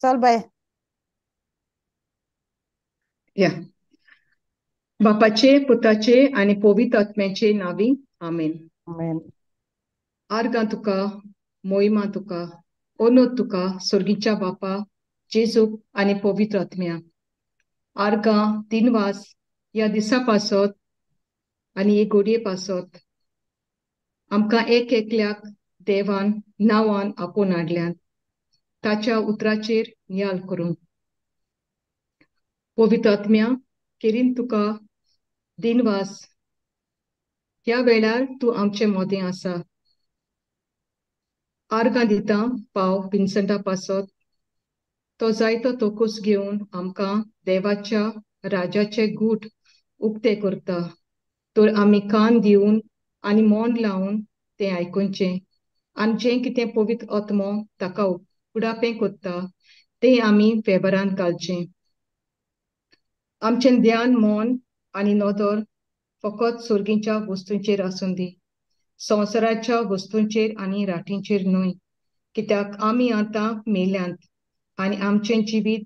चल बाय. या बापाचे पुताचे आनी पवित्र आत्म्याचे नावी आमेन. आमेन. आर्गां तुका, मोहिमा तुका, ओनोद तुका सोर्गीच्या बापा जेजूक आनी पवित्र आत्म्या. आर्गां दिनवास ह्या दिसा पासत आनी हे गोडये पासत आमकां एक एकल्याक देवान नांवान आपोवन हाडल्यात ताच्या उतराचेर नियाल करूंक. पवित्र आत्म्या केरीन तुका दिनवास ह्या वेळार तूं आमचे मोदें आसा. आर्गां दिता पाव विन्संटा पासत तो जायतो तोकूस घेवन आमकां देवाच्या राजाचे गूट उक्ते करता तर आमी कान दिवन आनी मन लावन तें आयकुचें आनी जें कितें पवित्र आत्मो ताका उडापें करता तें आमी वेव्हारांत घालचें. आमचें ध्यान मन आनी नदर फकत सोर्गीच्या वस्तूंचेर आसूं दी, संवसाराच्या वस्तूंचेर आनी राटींचेर न्हय, कित्याक आमी आतां मेल्यांत आनी आमचें जिवीत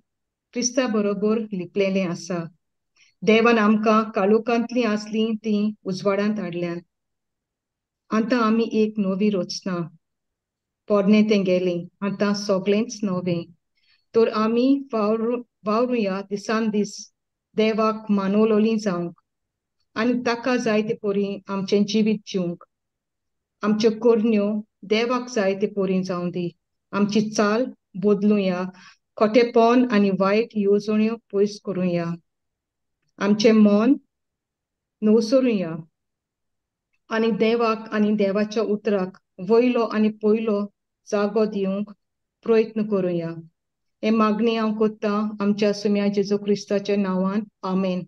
क्रिस्ता बरोबर लिपलेलें आसा. देवान आमकां काळोखांतलीं आसलीं तीं उजवाडांत हाडल्यांत. आतां आमी एक नवी रचना, पोरणें तें गेलें, आतां सगळेंच नवें. तर आमी वावरुया दिसान दीस देवाक मानवलोली जावंक आनी ताका जाय ते परी आमचें जिवीत जिवंक. आमच्यो करण्यो देवाक जाय ते परी जावं दी. आमची चाल बदलुया, खोटेपण आनी वायट येवजण्यो पयस करुया. आमचें मन नवसरुया आनी देवाक आनी देवाच्या उतराक वयलो आनी पयलो जागो दिवंक प्रयत्न करुया. हे मागणी हांव करतां आमच्या सुम्या जेजू क्रिस्ताच्या नांवान. आमेन.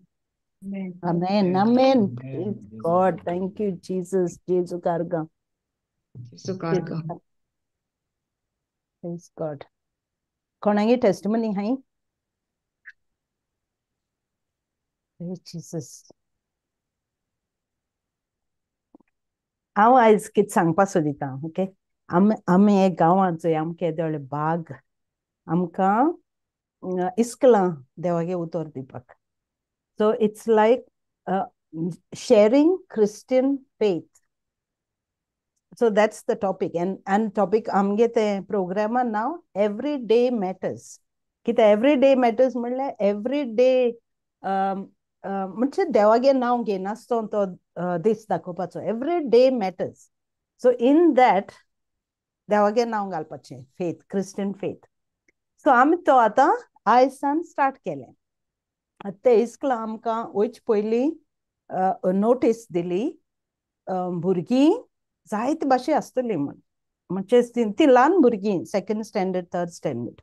Amen. Amen. Praise God. Thank you, Jesus. जेजू कार्गा. जेजू कार्गा. Praise God. कोणागे टेस्टिमनी हाय? Praise Jesus. हांव आयज कितें सांगपा सोदिता. ओके, आमी एक गांवांत चोय आमकां येदो व्हडलें बाग आमकां इस्कलां देवागे उतर दिवपाक. So it's like sharing Christian faith. So that's the topic. And topic आमगे ते प्रोग्रामा नांव एवरी डे मॅटर्स. कितें एवरी डे मॅटर्स म्हणल्यार एवरी डे म्हणजे देवागे नांव घेनासतना तो दीस दाखोवपाचो. Every day matters. So in that देवागे नांव घालपाचें, फेथ, क्रिस्टियन फेथ. सो आमी तो आतां आयज सान स्टार्ट केलें. ते इस्कला आमकां वयचे पयलीं नोटीस दिली, भुरगीं जायते भाशे आसतली म्हण, म्हणजे ती ल्हान भुरगीं second standard third standard.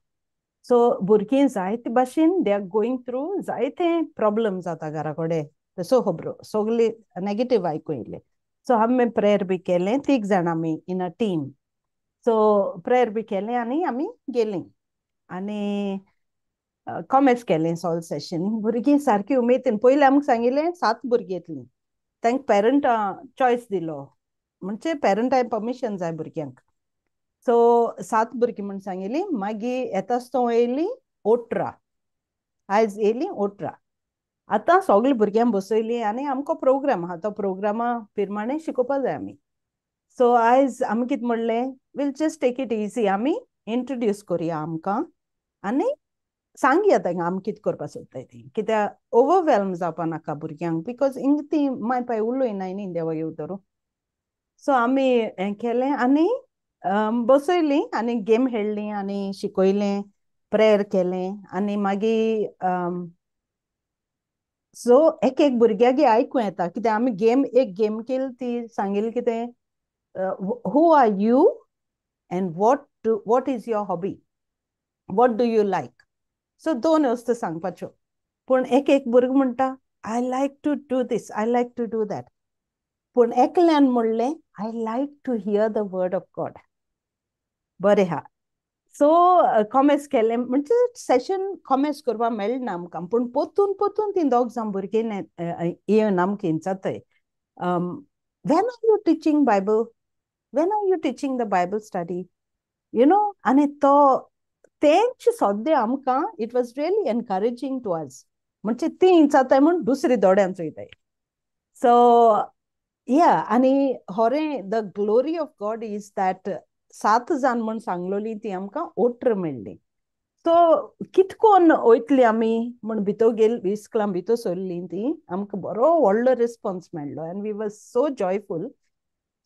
So भुरगीं जायते भाशेन they are going through जायते प्रॉब्लम जाता घरा कडेन, सो खबरो सगळी नेगेटीव आयकूं येयले. सो आमी प्रेयर बी केलें, तीग जाणां आमी in a team. So prayer बी केलें आनी आमी गेलीं आनी कॉमेर्स केलें सॉल सेशन. भुरगीं सारकी उमेदीन, पयलीं आमकां सांगिल्लें 7 भुरगीं येतलीं, तांकां पेरंट चॉयस दिलो, म्हणजे पेरंटां परमिशन जाय भुरग्यांक. सो 7 भुरगीं म्हूण सांगिल्लीं. मागीर येता आसतना येयलीं 18, आयज येयलीं 18. आतां सगळीं भुरग्यांक बसयलीं आनी आमकां प्रोग्राम आहा, तो प्रोग्रामा प्रमाणे शिकोवपा जाय आमी. सो आयज आमी कितें म्हणलें, we'll just take it easy, आमी इंट्रोड्यूस करुया आमकां आनी सांगया तांकां आमी कितें करपा सोदताय ती, कित्याक ओवरवेल्म जावपा नाका भुरग्यांक, because हिंग ती माय पाय उलयनाय न्ही देवागे उतर. सो आमी हें केलें आनी बसयलीं आनी गेम खेळ्ळी आनी शिकयलें, प्रेयर केलें आनी मागीर सो एक एक भुरग्याक आयकूं येता कित्याक आमी गेम एक गेम केली ती सांगिल्लें कितें, who are you and what is your hobby, what do you like. So दोन वस्तू सांगपाच्यो. पूण एक एक भुरगो म्हणटा I like to do this, I like to do that. पूण एकल्यान म्हणलें I like to hear the word of God. बरें आहा. सो कॉमेर्स केलें म्हणजे सेशन कॉमेर्स करपाक मेळना आमकां, पूण पोतून पोतून ती दोग जाण भुरगीं येवन आमकां विचारताय, when are you teaching Bible, when are you teaching the Bible study, you know. आनी तो तेंच सद्या आमकां it was really encouraging to us. म्हणजे ती जाताय म्हूण दुसरी दोड्यान चोयताय. सो या आनी होरें the glory of God is that 7 जाण म्हूण सांगलोली ती आमकां 18 मेळ्ळी. सो कितकोन वयतली आमी म्हूण भितर गेल इस्कलां भितर सरली ती आमकां बरो व्हडलो रिस्पोन्स मेळ्ळो आनी we was so joyful.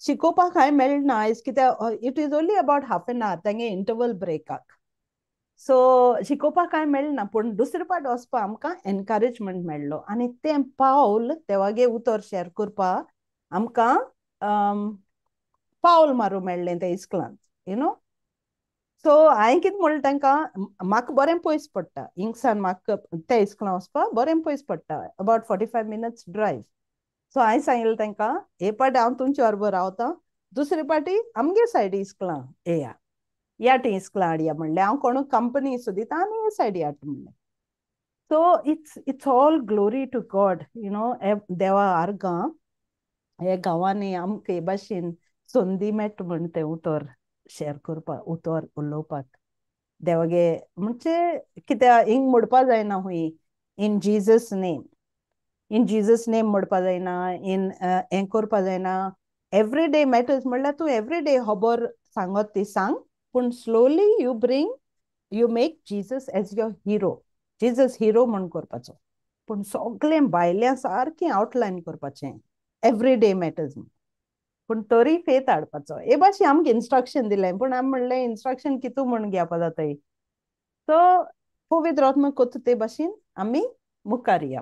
शिकोवपाक कांय मेळना आयज कित्याक it is only about half an hour तेंगे इंटरवल ब्रेकाक. सो शिकोवपाक कांय मेळना पूण दुसरे पाट वचपाक आमकां एनकरेजमेंट मेळ्ळो आनी तें पावल देवागे उतर शेअर करपाक आमकां पावल मारूं मेळ्ळें त्या इस्कलांत you know. सो हांवें कितें म्हणलें तांकां म्हाका बरें पयस पडटा हिंगसान म्हाका त्या इस्कलां वचपाक बरें पयस पडटा अबावट 45 मिनट्स ड्रायव. सो हांवें सांगिल्लें तांकां हे पाटी हांव तुमचे बरोबर रावता दुसरे पाटी आमगे सायडी इस्कलां येया या टी इस्कलां हाडया म्हणलें हांव कोणूक कंपनी सोदिता आनी हे सायडी हाडटा म्हणलें. So it's all glory to God you know. देवा आर्गां हे गांवांनी आमकां हे भाशेन संदी मेळटा म्हण तें उतर शेअर करपाक उतर उलोवपाक देवागे म्हणजे कित्याक हिंग म्हणपा जायना हुंय in Jesus name in Jesus name म्हणपा जायना इन हें करपा जायना. एवरी डे मॅटर्स म्हणल्यार तूं एवरी डे खबर सांगत ती सांग पूण slowly you bring you make Jesus as your hero. Jesus hero म्हूण करपाचो पूण सगळें भायल्या सारकें आवटलायन करपाचें एवरी डे मॅटर्स पूण तरी फेथ हाडपाचो. हे भाशेन आमकां इन्स्ट्रक्शन दिलें पूण आमी म्हणलें इन्स्ट्रक्शन कितू म्हूण घेवपा जाताय. सो पवित्र आत्मा कोत्ता ते भाशेन आमी मुखार या.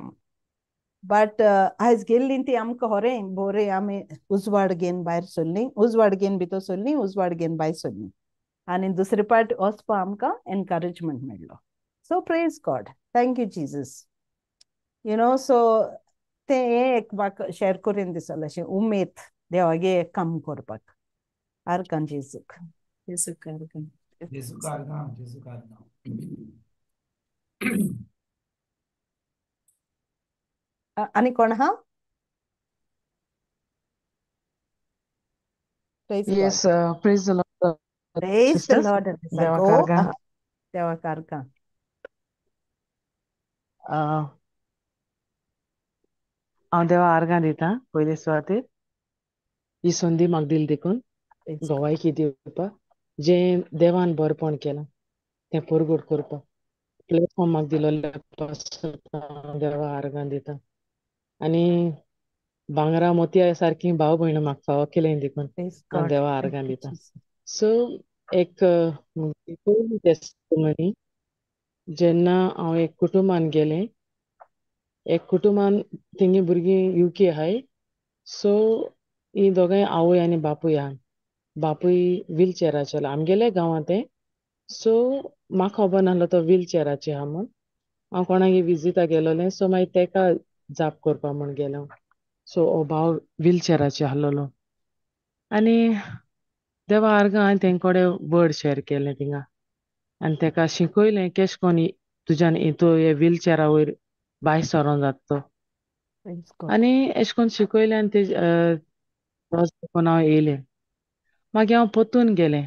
बट आयज गेल्ली ती आमकां होरें बोरें आमी उजवाड घेवन भायर सरलीं उजवाड घेवन भितर सरलीं उजवाड घेवन भायर सरलीं आनी दुसरे पाट वचपाक आमकां एनकरेजमेंट मेळ्ळो. So praise God thank you Jesus you know. So तें हें एक म्हाका शेअर करून दिसलें अशें उमेद देवागे काम करपाक. आर्गां जेजूक. जेजूक आर्गां जेजूक आर्गां. आनी कोण आहा? Yes, praise the Lord. Praise the Lord. देवाक आर्गां. देवाक आर्गां. हांव देवा आर्गां दिता पयले सुवातेर ही संदी म्हाका दिली देखून गोवायकी दिवपाक जें देवान बरेपण केलां तें परगट करपाक प्लॅटफॉर्म म्हाका दिलोले पासून देवा आर्गां दिता. आनी भांगरा मोतया सारकी भाव भयणां म्हाका फावो केलें देखून हांव देवा आर्गां दिता. सो एक पयली टेस्टिमनी जेन्ना हांव एक कुटुंबान गेलें एक कुटुंबान तेंगे भुरगीं युके आहाय. सो ही दोगांय आवय आनी बापूय आहा. बापूय व्हीलचेराचेर आमगेले गांवांत तें. सो म्हाका खबर नासलो तो व्हीलचेराचेर आहा म्हूण. हांव कोणागे विजिटा गेलोलें सो मागीर तेका जाप करपा म्हूण गेलो. सो हो भाव व्हीलचेराचेर आसलेलो आनी देवा आर्गां हांवें तेंचे कडेन वर्ड शेअर केलें थिंगा आनी तेका शिकयलें केश कोन तुज्यान तूं हे व्हीलचेरा वयर भायर सरोन जाता तो. आनी एशें कोन्न शिकयलें आनी ते हांव येयलें. मागीर हांव परतून गेलें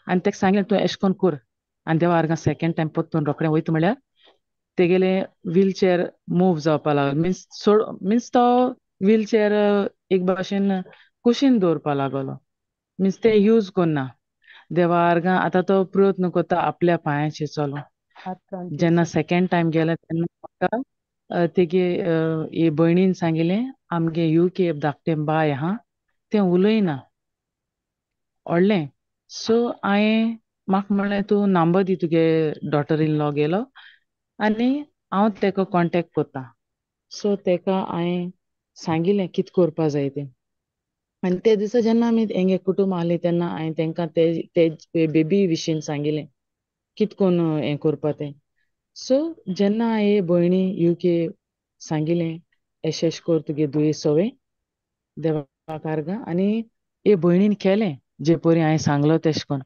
आनी तेका सांगलें तूं एशें कोन्न कर आनी देवा आर्गां सेकेंड टायम परतून रोखडें वयता म्हळ्यार तेगेले व्हीलचेर मूव जावपा लागलो. मिन्स सोड मिन्स तो व्हीलचेर एक भाशेन कुशीन दवरपा लागलो मिन्स ते यूज करना. देवा आर्गां आतां तो प्रयत्न करता आपल्या पांयाचेर चलो. जेन्ना सेकेंड टायम गेले तेन्ना म्हाका तेगे हे भयणीन सांगिलें आमगे युके धाकटें बाय आहा तें उलयना व्हडलें. सो हांवें म्हाका म्हणलें तूं नंबर दी तुगे डॉटर इन लॉ गेलो आनी हांव तेका कॉन्टेक्ट करता. सो तेका हांवें सांगिलें कितें करपा जाय तें. आनी ते दिसा जेन्ना आमी हेंगे कुटुंब आहलीं तेन्ना हांवें तेंकां ते बेबी विशीं सांगिलें कितें कोन्न हें करपा तें. सो जेन्ना हांवें भयणी युके सांगिलें एशें एशें कर तुगे दुयेंस सगळें देवाक आर्गां आनी हे भयणीन केलें जे परी हांवें सांगलो तेशें कोन्न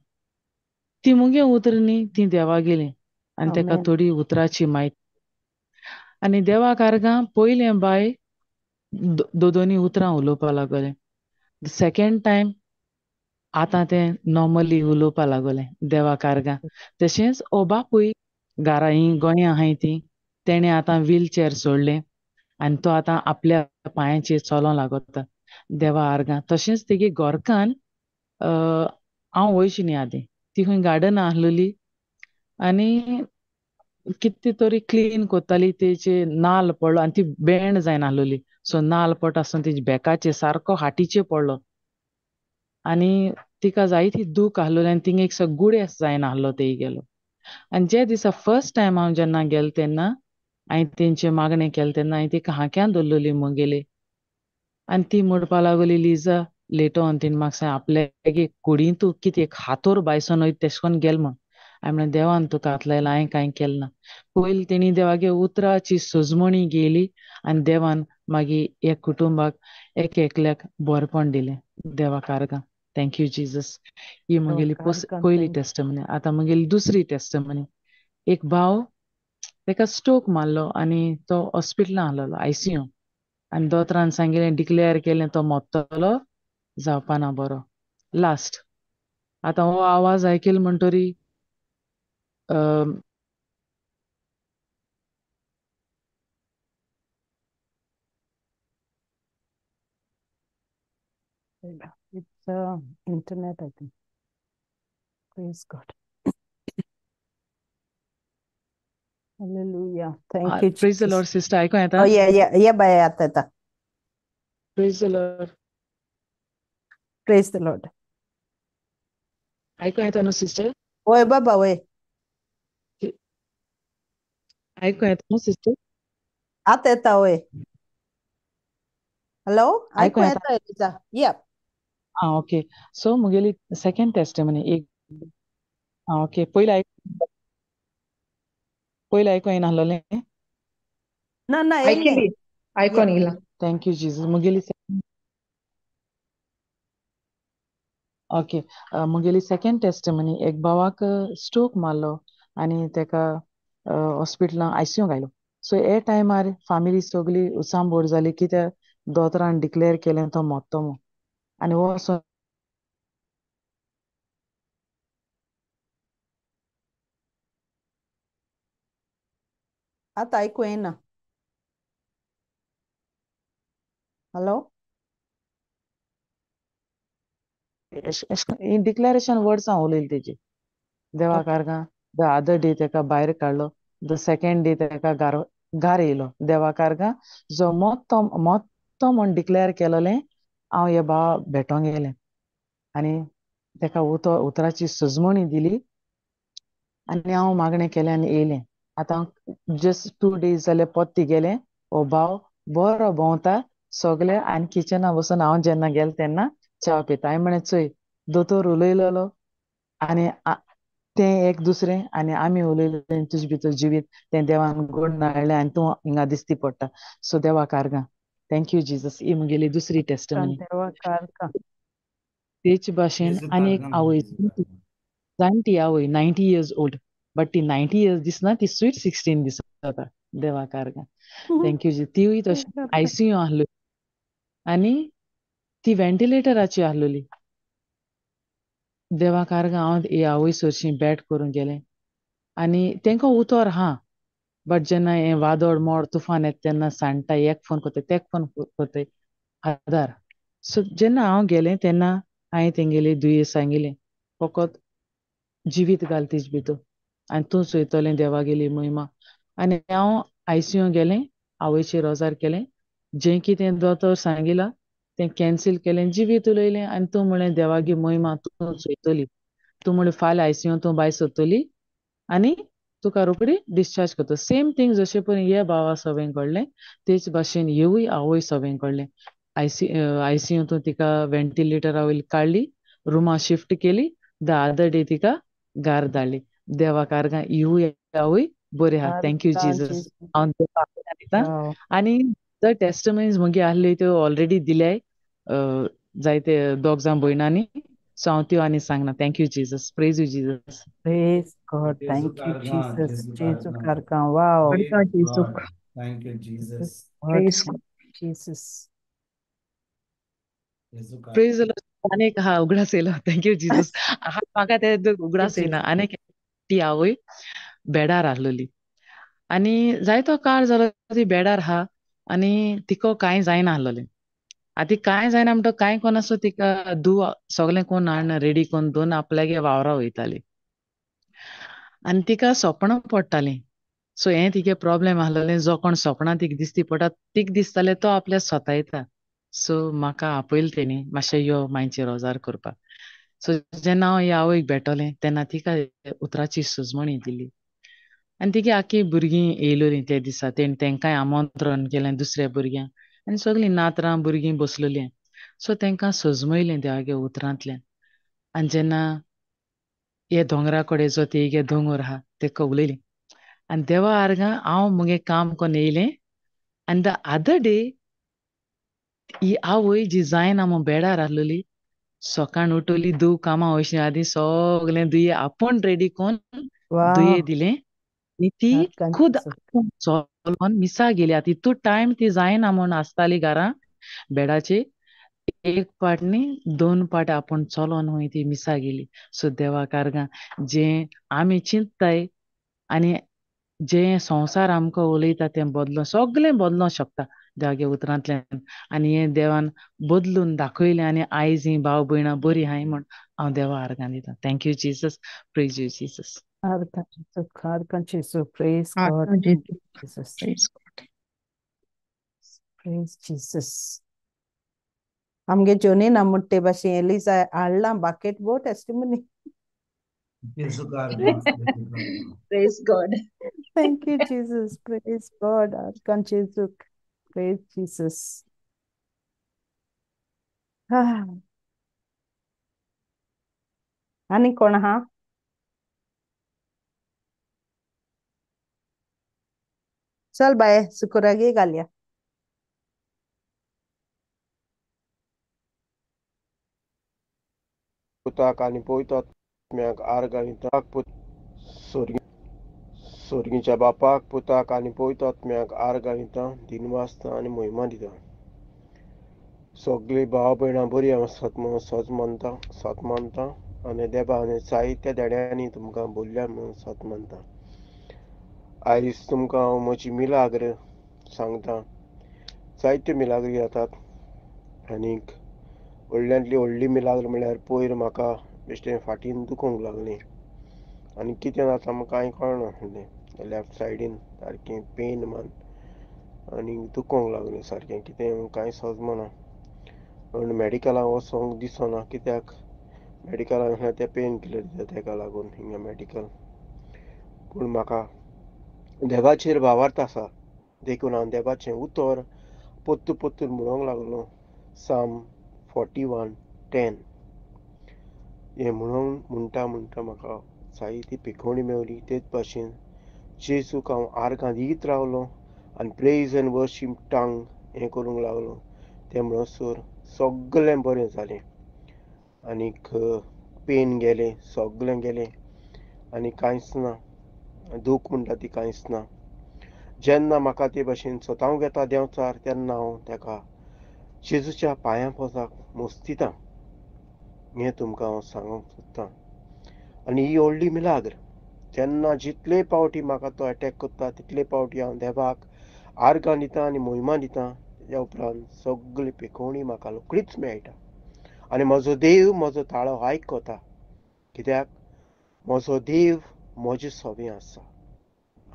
ती मुगे उतरां न्ही ती देवा गेली आनी तेका थोडी उतराची म्हायती. आनी देवाक आर्गां पयलें बाय दोनी उतरां उलोवपा लागलें. सेकेंड टायम आतां तें नॉर्मली उलोवपा लागोलें देवा कारगां. तशेंच ओ बापूय घरा ही गोंया आहाय ती तेणें आतां व्हीलचेअर सोडलें आनी तो आतां आपल्या पांयाचेर चलों लागता देवा आर्गां. तशेंच तेगे गोरकान हांव वयची न्ही आदीं ती खंय गार्डन आसलेली आनी कितें तरी क्लीन कोत्ताली तेचे नाल्ल पडलो आनी ती बेंड जायना आसलेली सो नाल्ल पडटा आसतना तेजे बेकाचेर सारको हाटीचेर पडलो आनी तिका जायती दूख आसलेली आनी थिंग एक गुडेस जायना आसलो ते गेलो. आनी जे दिसा फर्स्ट टायम हांव जेन्ना गेलें तेन्ना हांवें तेंचे मागणें केलें तेन्ना हांवें तिका हाक्यान दवरलेली म्हगेली आनी ती म्हणपा लागली लिजा लेटो ऑन तिणें म्हाका सांग आपल्यागे कुडींतू कितें एक हातोर बायसोन वयता तेशें कोन्न गेल म्हण. हांवें म्हणलें देवान तुका हात लायला हांवें कांय केलें ना. पयलीं तेणी देवागे उतराची सजमणी गेली आनी देवान मागीर एक कुटुंबाक एक एकल्याक बरेपण दिलें देवाक आर्गां. Thank you Jesus. ही म्हगेली पयली टेस्टमनी. आतां म्हगेली दुसरी टेस्टमनी. एक भाव तेका स्ट्रोक मारलो आनी तो हॉस्पिटलान आसलेलो आयसीयू आनी दोतोरान सांगिलें डिक्लेअर केलें तो मोत्तलो जावपा ना बरो लास्ट. आतां हो आवाज आयकलो म्हणटरी It's internet, I think. Praise God. Hallelujah. Thank you, praise the Lord sister. आयको येता? Oh, yeah, yeah, yeah, बाय आता येता. Praise the Lord. Praise the Lord. आयको येता न्हू सिस्टर? वय बाबा वय. आयको येता न्हू सिस्टर? आता येता वय. हॅलो आयको आयको येता? येता एलिजा. या. आं ओके. सो म्हगेली सेकंड टेस्टमनी एक. आं ओके. पयलीं आयको येना आसलेलें? ना ना येयलें. आयकली आयकोन येयला. Thank you Jesus. म्हगेली ओके म्हगेली सेकंड टेस्टमनी एक भावाक स्ट्रोक मारलो आनी तेका हॉस्पिटलान आयसीयू घायलो. सो हे टायमार फामिली सगळी उचांबोड जाली कित्याक दोतोरान डिक्लेअर केलें तो मोत्तो म्हूण आनी हो असो आतां आयकूं येना. हॅलो. डिक्लेरेशन वर्ड्स हांव उलयली तेजी देवाक आर्गां. The other day तेका भायर काडलो the second day तेका घार घार येयलो देवाक आर्गां. जो मोत्तो मोत्तो म्हूण डिक्लेअर केलोलें हांव हे भावा भेटोंक येयलें आनी तेका उतराची सजमणी दिली आनी हांव मागणें केलें आनी येयलें. आतां जस्ट 2 डेज जाले पोत्ती गेलें. हो भाव बरो भोंवता सगळे आनी किचना बसून हांव जेन्ना गेलें तेन्ना च्या पिता. हांवें म्हणलें चोय दोतोर उलयलेलो आनी तें एक दुसरें आनी आमी उलयलें तुजे भितर जिवीत तें देवान गोड हाडलें आनी तूं हिंगा दिसती पडटा. सो देवाक आर्गां. Thank you Jesus. ही म्हगेली दुसरी टेस्टमनी. देवाक आर्गां. तेच भाशेन आनी एक आवय जाणटी आवय 90 इयर्स ओल्ड बट ती 90 इयर्स दिसना ती स्वीट 16 दिसता. देवाक आर्गां. Thank you जी. तिवूय तशी आयसीयू आसली आनी ती व्हेंटिलेटराची आसलेली. देवाक आर्गां. हांव ही आवय सरशी बॅट करूंक गेलें आनी तेंकां उतर हा बट जेन्ना हें वादळ मोड तुफान येता तेन्ना सांडटा एक फोन करताय तेक फोन करताय आदार. सो जेन्ना हांव गेलें तेन्ना हांवें तेंगेली दुयेंस सांगिलें फकत जिवीत घाल तिजे भितर आनी तूं चोयतलें देवागेली महिमा. आनी हांव आयसीयू गेलें आवयचेर रोजार केलें जें कितें दोतोर सांगिलां तें कॅन्सील केलें जिवीत उलयलें आनी तूं म्हणलें देवागी महिमा तूं चोयतली तूं म्हणलें फाल्यां आयसीयू तूं भायर सोदतली आनी तुका रोखडी डिस्चार्ज करता. सेम थींग जशें पळय हे भावा सवें घडलें तेच भाशेन हेवूय आवय सवें घडलें. आयसीयू तूं तिका व्हेंटिलेटरा वयली काडली रुमा शिफ्ट केली the other day तिका गार धाडली. देवाक आर्गां. हिवूय आवय बरी आहा. Thank you Jesus. हांव देवाक आर्गां दिता. आनी the testaments म्हगे आहल्यो त्यो ऑलरेडी दिल्याय जायते दोग जाण भयणांनी. सो हांव त्यो आनी सांगना. Thank you Jesus. Praise you Jesus. Praise God. Thank you Jesus. जेजू कारगां. Wow. Thank you Jesus. Praise Jesus. Praise the Lord. आनीक हा उगडास येयलो, thank you Jesus. म्हाका ते उगडास येयना. आनीक ती आवय बेडार आहलोली आनी जायतो काळ जालो ती बेडार आहा आनी तिका कांय जायना आहलोलें. आतां कांय जायना म्हणटा कांय कोनासो तिका धूव सगळें कोण हाडून रेडी कोन्न दोन आपल्यागे वावरा वयताली आनी तिका सपनां पडटालीं. सो हें तिगे प्रॉब्लेम आहलोलें, जो कोण सपनां तिका दिसती पडटा तिका दिसतालें तो आपल्या स्वता. सो म्हाका आपयलें तेणी मातशें यो मांयचेर रोजार करपाक. सो जेन्ना हांव हे आवयक भेटोलें तेन्ना तिका उतराची सुजमणी दिली आनी तिगे आख्खी भुरगीं येयलोलीं त्या दिसा. तेणी तेंकांय आमंत्रण केलें दुसऱ्या भुरग्यांक आनी सगळीं नातरां भुरगीं बसलेलीं. सो तेंकां सजमयलें देवागे उतरांतल्यान. आनी जेन्ना हे दोंगरा कडेन जो तेगे दोंगर आहा तेका उलयलीं आनी देवा आर्गां हांव मुगे काम कोन्न येयलें. आनी the other day ही आवय जी जायना म्हूण बेडार आहलोली सकाळ उठली धूव कामां वयचे आदीं सगळें दुये आपूण रेडी कोन्न दुये दिलें आनी ती खुद आपूण चलोन मिसा गेली. आतां इतू टायम ती जायना म्हूण आसताली घरां बेडाचेर, एक पाट न्ही दोन पाट आपूण चलोन हूंय ती मिसा गेली. सो देवाक आर्गां जें आमी चिंतताय आनी जें संवसार आमकां उलयता तें बदलो सगळें बदलोंक शकता देवागे उतरांतल्यान. आनी हें देवान बदलून दाखयलें आनी आयज ही भाव भयणां बरी आहाय म्हूण हांव देवा आर्गां दितां. Thank you Jesus, praise you Jesus. Praise God, Jesus, praise Jesus. आमगे जोनी ना मुट्टे भाशेन एलिजा हाडलां बाकेट बो testimony. Praise God. Thank you Jesus, praise God. आर्कां जेजूक, praise Jesus. आनी कोण आहा? चल बाय, सुकुरागे घालया. पुताक आनी पवित्र आत्म्याक आर्गां दिता. सोर्गीच्या बापाक, पुताक आनी पवित्र आत्म्याक आर्गां दिता, दिनवासता आनी मोहिमा दिता. सगळीं भाव भयणां बरीं आसात म्हूण सत मानता, सत मानता आनी देवा आनी जायत्या देड्यांनी तुमकां बोल्ल्या म्हूण सत मानता. आयज तुमकां हांव म्हजी मिलाग्र सांगता. जायत्यो मिलाग्री जातात आनीक व्हडल्यांतली व्हडली मिलाग्र म्हळ्यार पयर म्हाका बेश्टें फाटीन दुखोवंक लागलें आनी कितें जाता म्हाका कांय कळनासलें. लेफ्ट सायडीन सारकें पेन मान आनी दुखोवंक लागलें सारकें, कितें कांय समजना. पूण मॅडिकलाक वचोंक दिसना, कित्याक मॅडिकलाक वचल्यार ते पेन किलर दिता तेका लागून हिंगा मॅडिकल. पूण म्हाका देवाचेर भावार्थ आसा देखून हांव देवाचें उतर पोत्तू पोत्तून म्हणूंक लागलो. साम 41:10 हें म्हणून म्हणटा म्हणटा म्हाका जायती पिकोवणी मेवली. तेच भाशेन जेजूक हांव आर्गां दीत रावलो आनी प्रेज एंड वर्शीप टांग हें करूंक लागलो. तें म्हणसर सगळें बरें जालें आनीक पेन गेलें, सगळें गेलें आनी कांयच ना, दूख म्हणटा ती कांयच ना. जेन्ना म्हाका ते भाशेन सतावंक येता देंवचार तेन्ना हांव तेका जेजूच्या पांयां पोंदाक मोस्तितां, हें तुमकां हांव सांगूंक सोदतां. आनी ही व्हडली मिलाग्र, जेन्ना जितले पावटी म्हाका तो एटॅक करता तितले पावटी हांव देवाक आर्गां दिता आनी मोहिमा दिता. तेज्या उपरांत सगळी पिकोवणी म्हाका रोखडीच मेळटा आनी म्हजो देव म्हजो ताळो आयकता, कित्याक म्हजो देव म्हजे सोबें आसा.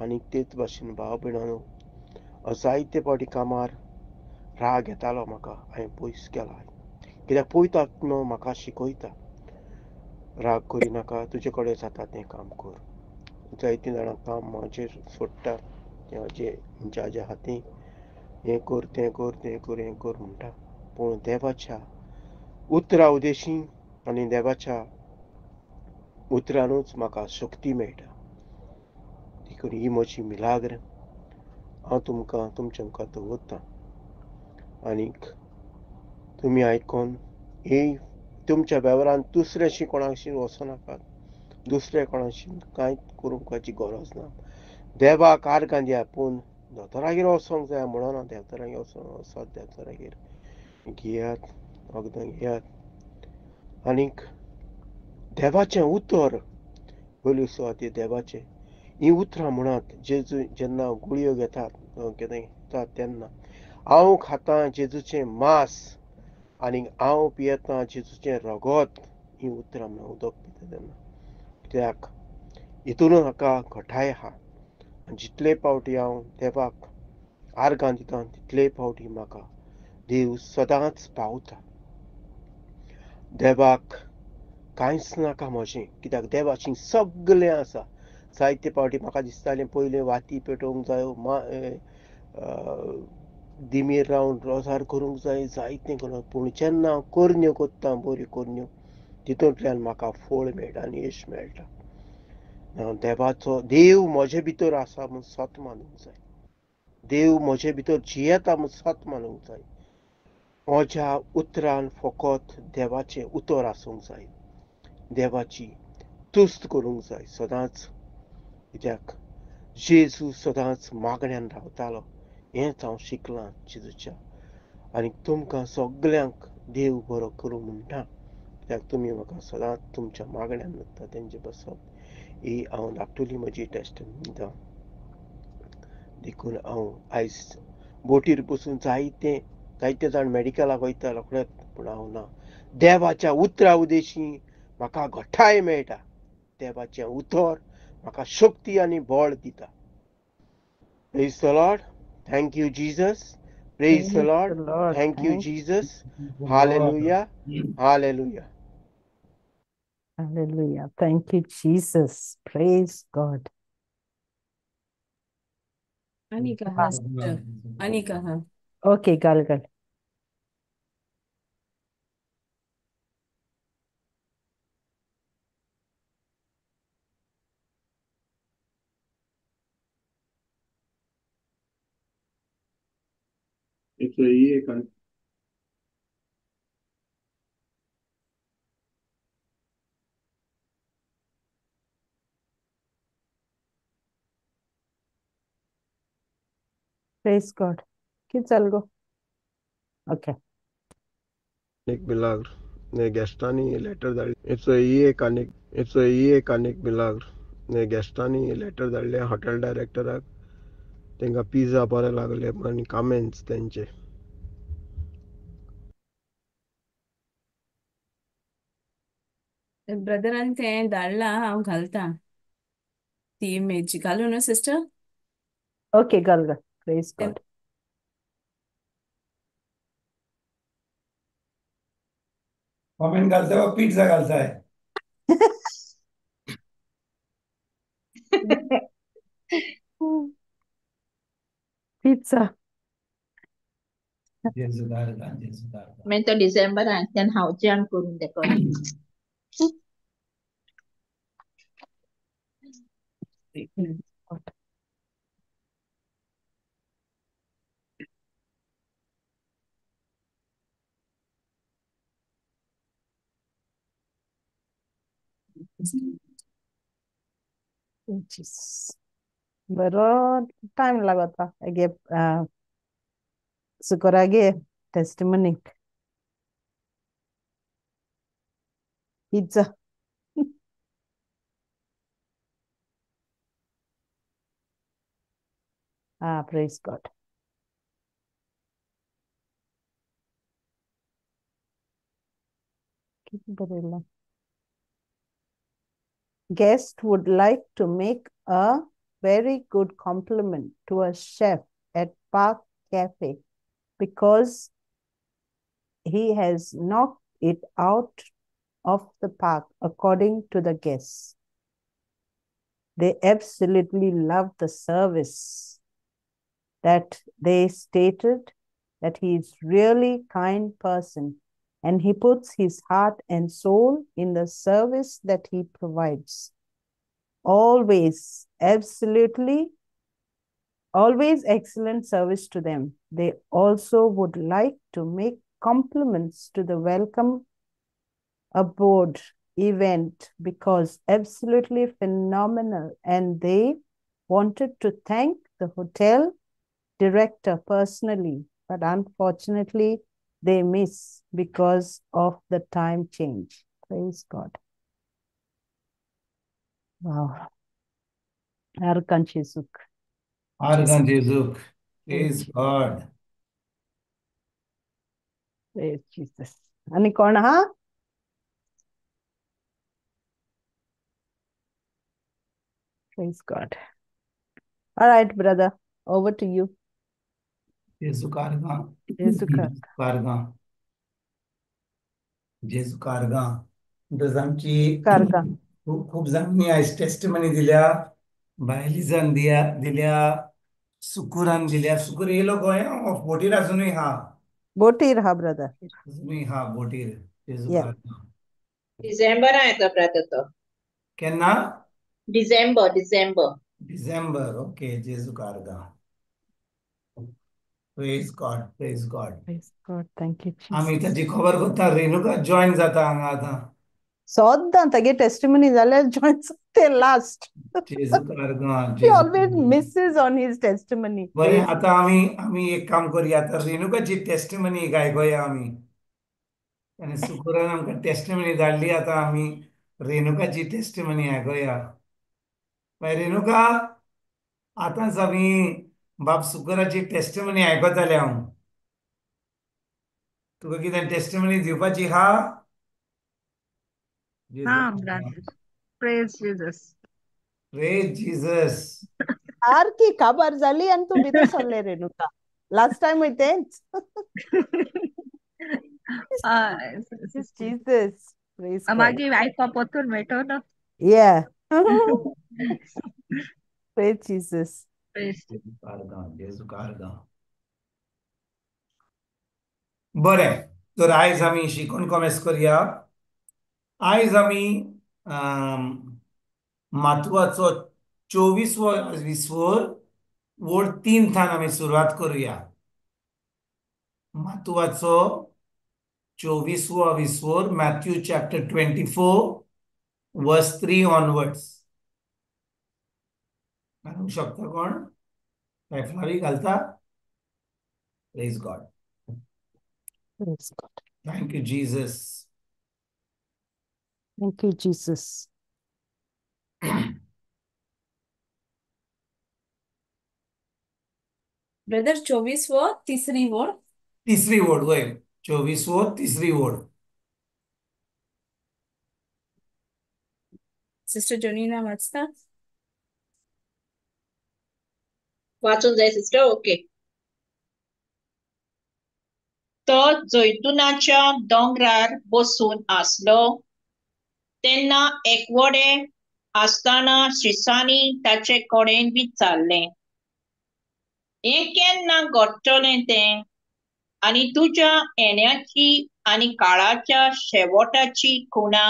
आनी तेच भाशेन भाव भयणांनो, जायते पावटी कामार राग येतालो म्हाका, हांवें पयस केला, कित्याक पवित्र आत्मो म्हाका शिकयता राग करिनाका, तुजे कडेन जाता तें काम कर. जायतीं जाणां काम म्हाजेर सोडटा, तें म्हज्या हातीं हें कर तें कर तें कर हें कर म्हणटा. पूण देवाच्या उतरा उदेशी आनी देवाच्या उतरानूच म्हाका शक्ती मेळटा. देखून ही म्हजी मिलाग्र हांव तुमकां तुमच्या मुखार दवरतां आनीक तुमी आयकोन ही तुमच्या वेव्हारान दुसऱ्याशी कोणाशी वचनाकात, दुसऱ्या कोणाशी कांय करूंक गरज ना. देवाक आर्गां दिया, पूण दोतोरागेर वचोंक जाय म्हणना, देवतरागेर वचोन वचत, देवतरागेर घेयात, वखदां घेयात. आनीक देवाचें उतर पयले सुवातेर देवाचें हीं उतरां म्हणात. जेजू जेन्ना गुळयो घेतात कितें घेतात तेन्ना हांव खातां जेजूचें मांस आनी हांव पियेतां जेजूचें रगत, हीं उतरां म्हणून उदक पिता तेन्ना. कित्याक हितूनच हाका घटाय आहा. जितले फावटी हांव देवाक आर्गां दिता तितले फावटी म्हाका देव सदांच पावता. देवाक कांयच नाका म्हजें, कित्याक देवाचें सगलें आसा. जायते फावटी म्हाका दिसतालें पयलीं वाती पेटोवंक जायो, दिमीर रावन रोजार करूंक जाय, जायतें करूंक. पूण जेन्ना हांव करण्यो करता बऱ्यो करण्यो, तितूंतल्यान म्हाका फळ मेळटा आनी यश मेळटा. देवाचो देव म्हजे भितर आसा म्हूण सत मानूंक जाय. देव म्हजे भितर जियेता म्हूण सत मानूंक जाय. म्हज्या उतरान फकत देवाचें उतर आसूंक जाय. देवाची तुस्त करूंक जाय सदांच. कित्याक जेजू सदांच मागण्यान रावतालो, हेंच हांव शिकलां जेजूच्या. आनी तुमकां सगल्यांक देव बरो करूं म्हणटा, कित्याक तुमी म्हाका सदांच तुमच्या मागण्यान उरता तेंचे बसप. ही हांव धाकटुली म्हजी टेस्टमनी दिता. देखून हांव आयज बोटीर बसून जायते जायते जाण मेडिकलाक वयता रोखडेच, पूण हांव ना. देवाच्या उतरा उदेशी म्हाका घटाय मेळटा. देवाचें उतर म्हाका शक्ती आनी बळ दिता. Praise the Lord. Thank you Jesus. Praise the Lord. Thank you Jesus. Hallelujah. Hallelujah. Hallelujah. Thank you, Jesus. Praise God. Anika, sister. Anika, huh? Okay, gal gal. It's a Praise God. कितें जालें गो? Okay. एक मिलाग्र गेस्टांनी letter धाडली. It's एक आनी it's एक आनी एक मिलाग्र गेस्टांनी letter धाडले hotel डायरेक्टराक. तांकां पिझ्झा बरे लागले आनी कमेंट्स तेंचे. ब्रदरान तें धाडलां, हांव घालतां ती इमेज. घालूं न्हू सिस्टर? ओके, घाल घाल. Praise God. Comment घालताय वा पिझ्झा घालताय? पिझ्झा. मागीर तो डिसेंबरांतल्यान हांवच्यान करून देखो. बरो टायम लागता गे सुकोरागे testimony pizza. Ah, praise God. Guest would like to make a very good compliment to a chef at Park Cafe because he has knocked it out of the park according to the guests. They absolutely love the service that they stated that he is really kind person and he puts his heart and soul in the service that he provides. Always, absolutely, always excellent service to them. They also would like to make compliments to the welcome aboard event because absolutely phenomenal, and they wanted to thank the hotel director personally, but unfortunately they miss because of the time change. Praise God. Wow. आर्गां जेजूक. आर्गां जेजूक. Praise God. Praise Jesus. आनी कोण आहा? Praise God. All right, brother, over to you. जेजूक आर्गां. जेजूक आर्गां. जेजूक आर्गां. म्हणटच आमची आर्गां खूब खूब जाणांनी आयज टेस्टिमनी दिल्या, बायलिजान दिल्या, सुकुरान दिल्या. सुकूर येयलो गोंया बोटीर अजुनूय हा? बोटीर हा ब्रदर, अजुनूय हा बोटीर. जेजूक आर्गां. डिसेंबरान येता ब्रदर तो. केन्ना? डिसेंबर. डिसेंबर. डिसेंबर. ओके. जेजूक आर्गां. Praise God. Praise God. Praise God. Thank you आमी Jesus. ताजी खबर करता. रेणुका जॉईन जाता हांगा आतां. सद्दां तागे टेस्टिमनी जाल्यार जॉईन ते लास्ट. जेजूक आर्गां. He always misses on his testimony. बरें, आतां आमी आमी एक काम करुया, आतां रेणुकाची टेस्टिमनी एक आयकुया आमी. आनी सुकुरान आमकां टेस्टिमनी धाडली, आतां आमी रेणुकाची टेस्टिमनी आयकुया. मागीर रेणुका, आतांच आमी बाब सुकुराची टेस्टिमनी आयकताले हांव. तुका कितें टेस्टिमनी दिवपाची हा? हा brother. Praise Jesus. Praise Jesus. सारकी काबार जाली आनी तूं भितर सरलें रेणुका. लास्ट टायम तेंच. Jesus. Praise God. मागीर आयकप परतून मेळटलो. Yeah. Praise Jesus. Praise. जेजूक आर्गां. बरें, तर आयज आमी शिकून कोमेस करया. आयज आमी मातुवाचो 24वो विसवोर वोड 3 थान आमी सुरवात करुया. मातुवाचो 24वो विसवोर, मॅथ्यू चॅप्टर 24 वर्स 3 ऑनवर्ड्स. घालूंक शकता कोण? फ्लावी घालता? Praise God. Praise God. Thank you Jesus. Thank you Jesus. Brother 24वो तिसरी वोड. तिसरी वोड वय. 24वो तिसरी वोड. सिस्टर जोनीना वाचता? वाचून जाय सिस्टर. ओके. तो जैतुनाच्या दोंगरार बसून आसलो तेन्ना एकवडे आसतना शिसांनी ताचे कडेन विचारलें, हें केन्ना घडटलें तें आनी तुज्या येण्याची आनी काळाच्या शेवटाची खुणा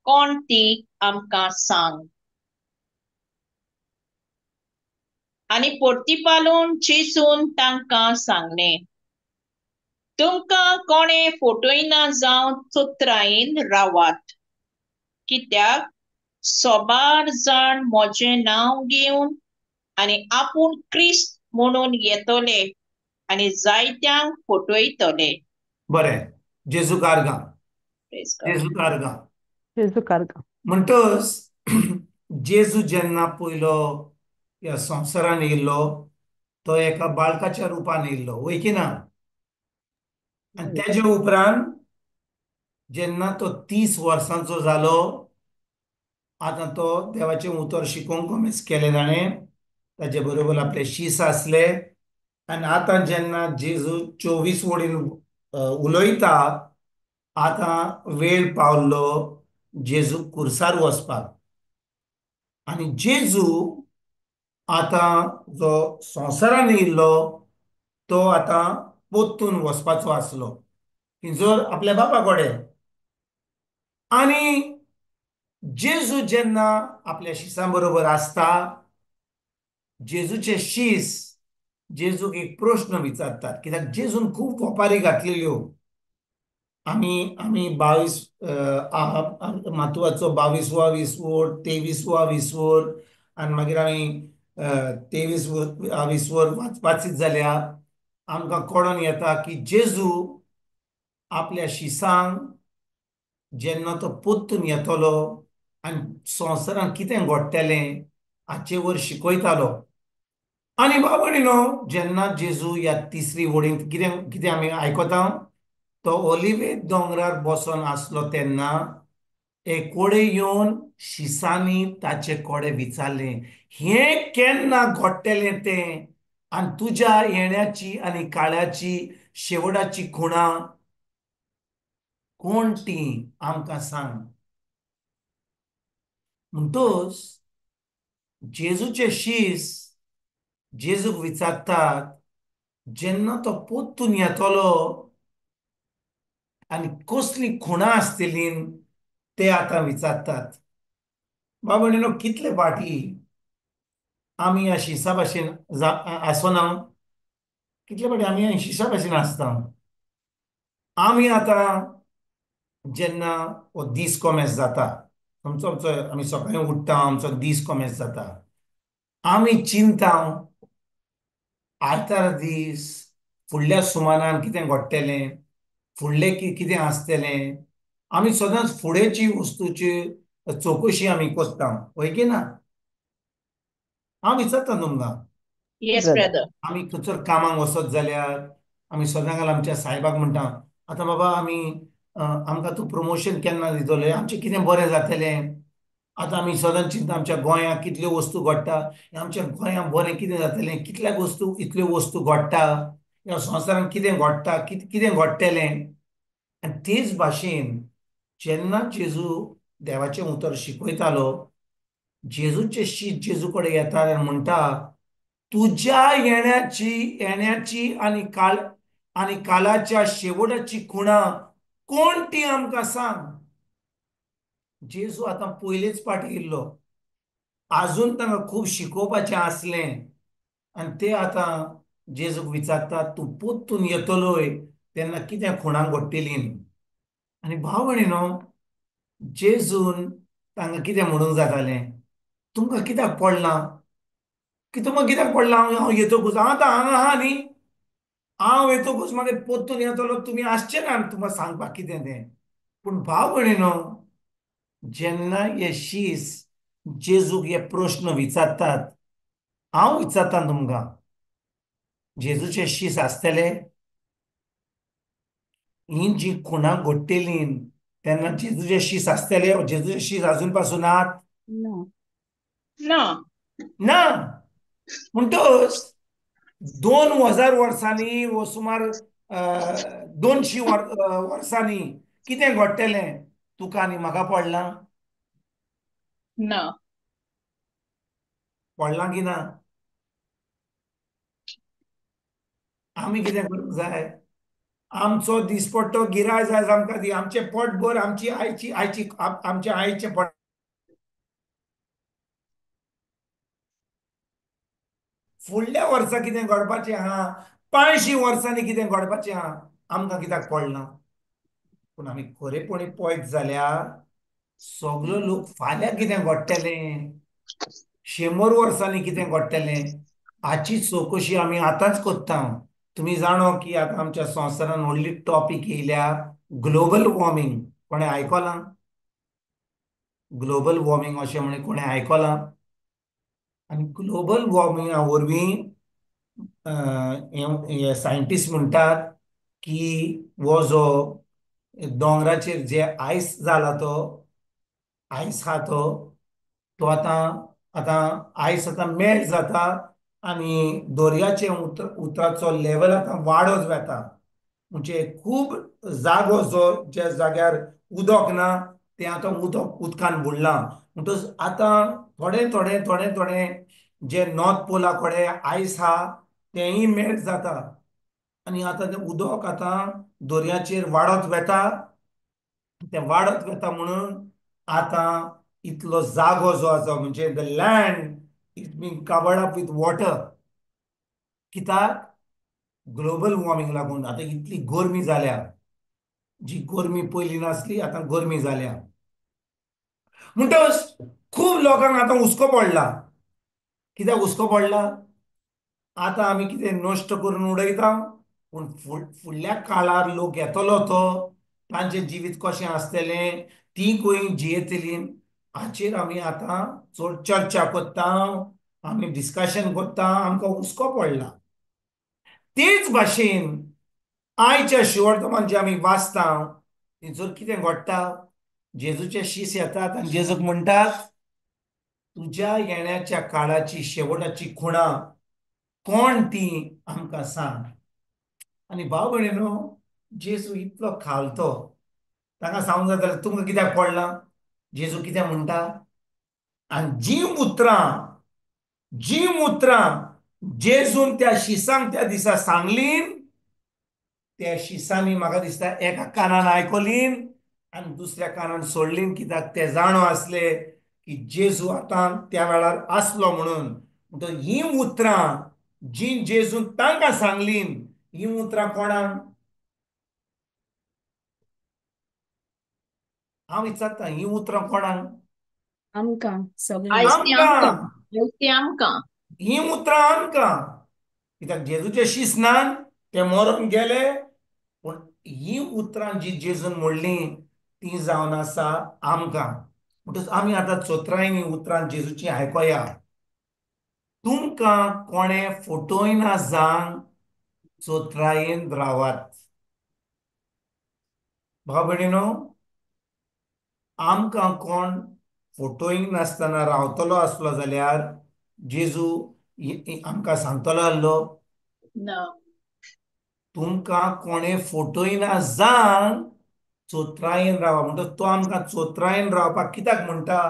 कोण ती आमकां सांग. आनी परतिपालून जेजून तांकां सांगलें, तुमकां कोणें फटयना जावन चतुरायेन रावात, कित्याक सोबार जाण म्हजें नांव घेवन आनी आपूण क्रिस्त म्हणून येतले आनी जायत्यांक फटयतले. बरें. जेजूक आर्गां. जेजूक आर्गां. जेजूक आर्गां. म्हणटच जेजू जेन्ना पयलो ह्या संवसारान येयल्लो तो एका बाळकाच्या रुपान येयल्लो, वय की ना? आनी तेजे उपरांत जेन्ना तो 30 वर्सांचो जालो, आतां तो देवाचें उतर शिकोवंक कोमेस केलें ताणें, ताजे बरोबर आपले शीस आसले. आनी आतां जेन्ना जेजू 24 वडीन उलयता, आतां वेळ पावल्लो जेजू कुर्सार वचपाक. आनी जेजू आतां जो संवसारान येयल्लो तो आतां पोत्तून वचपाचो आसलो जर आपल्या बापा कडेन. आनी जेजू जेन्ना आपल्या शिसां बरोबर आसता, जेजूचे शीस जेजूक एक प्रश्न विचारतात, कित्याक जेजून खूब वपारी घातलेल्यो. आमी आमी 22 मातुवाचो 22वो विसवोर, 23वो विसवोर आनी मागीर आमी 23 विसवोर वाचीत जाल्यार आमकां कळोन येता की जेजू आपल्या शिसांक जेन्ना तो पोत्तून येतलो आनी संवसारान कितें घडटलें हाचे वर शिकयतालो. आनी बाबडिनो जेन्ना जेजू ह्या तिसरी वडींत कितें कितें आमी आयकता, तो ओलिवे दोंगरार बसोन आसलो तेन्ना एक कोडे येवन शिसांनी ताचे कोडे विचारलें, हें केन्ना घडटलें तें आनी तुज्या येण्याची आनी काळाची शेवटाची खुणां कोण ती आमकां सांग. म्हणटूच जेजूचे शीस जेजूक विचारतात जेन्ना तो पोत्तून येतलो आनी कसली खुणां आसतली ते आतां विचारतात. बाबडिनो कितले फाटी आमी ह्या शिसा भाशेन आसना, कितले फाटी आमी ह्या शिसा भाशेन आसता. आमी आतां जेन्ना हो दीस कोमेस जाता, आमचो आमचो आमी सकाळीं उठ्ठा, आमचो दीस कोमेस जाता, आमी चिंता आयतार दीस फुडल्या सुमानान कितें घडटलें, फुडलें कितें आसतलें, आमी सदांच फुडेंची वस्तूची चवकशी आमी करता, हय की ना? हांव विचारता तुमकां. Yes brother. आमी खंयसर कामाक वचत जाल्यार आमी सदांकाल आमच्या सायबाक म्हणटा, आतां बाबा आमी आमकां तूं प्रमोशन केन्ना दितले, आमचें कितें बरें जातलें. आतां आमी सदांच चिंता आमच्या गोंयांत कितल्यो वस्तू घडटा, आमच्या गोंयांत बरें कितें जातलें, कितल्या वस्तू इतल्यो वस्तू घडटा, ह्या संवसारांत कितें घडटा, कितें घडटलें. आनी तेच भाशेन जेन्ना जेजू देवाचें उतर शिकयतालो, जेजूचे शीत जेजू कडेन येता आनी म्हणटा, तुज्या येण्याची आनी काल आनी कालाच्या शेवटाची खुणां कोण ती आमकां सांग. जेजू आतां पयलेच पाट येयल्लो, आजून तांकां खूब शिकोवपाचें आसलें आनी ते आतां जेजूक विचारतात, तूं पोत्तून येतलोय तेन्ना कितें खुणां घडटलीं. आनी भाव भयणीनो, जेजून तांकां कितें म्हणूंक जातालें, तुमकां कित्याक पडलां, की तुमकां कित्याक पडलां हांव येतकूच, हांव आतां हांगा आहा न्ही, हांव येतकूच मागीर पोत्तून येतलो, तुमी आसचे ना तुमकां सांगपाक कितें तें. पूण भाव भयणीनो, जेन्ना हे शीस जेजूक हे प्रश्न विचारतात, हांव विचारता तुमकां, जेजूचे शीस आसतले ही जी खुणां घडटली तेन्ना जेजूचे शीस आसतले? जेजूचे शीस आजून पासून नात ना ना. म्हणटच 2000 वर्सांनी वो सुमार 200 वर्सांनी कितें घडटलें तुका आनी म्हाका पडलां ना? पडलां की ना? आमी कितें करूंक जाय, आमचो दिसपट्टो गिराय जाय आमकां दी, आमचें पोटभर, आमची आयची आयची आमच्या आईचें पोट. फुडल्या वर्सा कितें घडपाचें आहा, 500 वर्सांनी कितें घडपाचें आहा, आमकां कित्याक पडलां? पूण आमी खरेपणी पळयत जाल्यार सगलो लोक फाल्यां कितें घडटलें, 100 वर्सांनी कितें घडटलें हाची चवकशी आमी आतांच करता. तुमी जाणो की आतां आमच्या संवसारान व्हडली टॉपीक येयल्या ग्लोबल वॉर्मिंग. कोणें आयकलां ग्लोबल वॉर्मिंग अशें म्हणून? कोणें आयकलां? आनी ग्लोबल वॉर्मिंगा वरवीं हे सायंटिस्ट म्हणटात की हो जो दोंगराचेर जे आयस जाला तो आयस आहा तो तो आतां आतां आयस आतां मेल्ट जाता आनी दर्याचे उतराचो लेवल आतां वाडत वता. म्हणजे खूब जागो जो ज्या जाग्यार उदक ना तें आतां उदक उदकान बुडलां. म्हणटच आतां थोडें थोडें थोडें थोडें जे नॉर्थ पोला कडेन आयस आहा तेंय मेल्ट जाता आनी आतां तें उदक आतां दर्याचेर वाडत वता. तें वाडत वता म्हणून आतां इतलो जागो जो आसा म्हणजे the land is being covered up with water. कित्याक? ग्लोबल वॉर्मिंग लागून आतां इतली गरमी जाल्या, जी गरमी पयलीं नासली आतां गरमी जाल्या. म्हणटच खूब लोकांक आतां हुस्को पडला. कित्याक हुस्को पडला? आतां आमी कितें नश्ट करून उडयता, पूण फुडल्या काळार लोक येतलो तो तांचें जिवीत कशें आसतलें, ती खंय जियेतली, हाचेर आमी आतां चड चर्चा करता, आमी डिस्कशन करता, आमकां हुस्को पडला. तेच भाशेन आयच्या शिवर्तमान जे आमी वाचता थंयसर कितें घडटा, जेजूचे शीस येतात आनी जेजूक म्हणटात तुज्या येण्याच्या काळाची शेवटाची खुणा कोण ती आमकां सांग. आनी भाव भयणीनो, जेजू इतलो खालतो तांकां सांगूंक जाय जाल्यार तुमकां कित्याक पडलां, जेजू कितें म्हणटा. आनी जी उतरां जेजून त्या शिसांक त्या दिसा सांगलीं, त्या शिसांनी म्हाका दिसता एका कानान आयकलीं आनी दुसऱ्या कानान सोडलीं, कित्याक ते जाणो आसले की जेजू आतां त्या वेळार आसलो म्हणून. म्हणटकच हीं उतरां जी जेजून तांकां सांगलीं, हीं उतरां कोणाक? हांव विचारता, हीं उतरां कोणाक? आमकां सगळ्यांक. आमकां हीं उतरां आमकां, कित्याक जेजूचे शीस नान, ते मरून गेले, पूण हीं उतरां जी जेजून म्हणलीं ती जावन आसा आमकां. म्हणटकच आमी आतां चोत्रायन हीं उतरां जेजूची आयकोया. तुमकां कोणें फटोयना जावन चोत्रायेन रावात. भाव भयणीनो, आमकां कोण फटोयंक नासतना रावतलो आसलो जाल्यार जेजू आमकां सांगतलो आसलो, तुमकां कोणें फटोयना जावन चोत्रायेन रावा. म्हणटकच तो आमकां चोत्रायेन रावपाक कित्याक म्हणटा?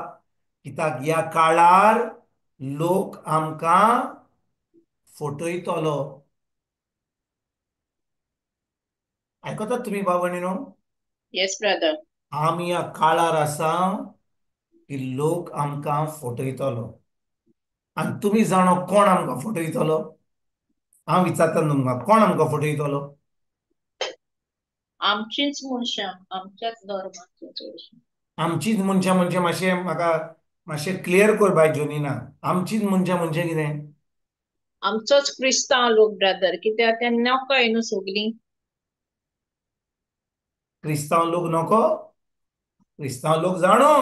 कित्याक ह्या काळार लोक आमकां फटयतलो. आयकतात तुमी भाव भयणीनो? Yes brother. आमी ह्या काळार आसा की लोक आमकां फटयतलो. आनी तुमी जाणो कोण आमकां फटयतलो? हांव विचारता तुमकां, कोण आमकां फटयतलो? आमचीच मनशां, आमच्याच धर्माची. आमचीच मनशां म्हणजे मातशें म्हाका मातशें क्लियर कर बाय जोनीना, आमचीच मनशां म्हणजे कितें? आमचोच क्रिस्तांव लोक ब्रदर, कित्याक ते नकोय न्हू सगळीं. क्रिस्तांव लोक नको? क्रिस्तांव लोक जाणो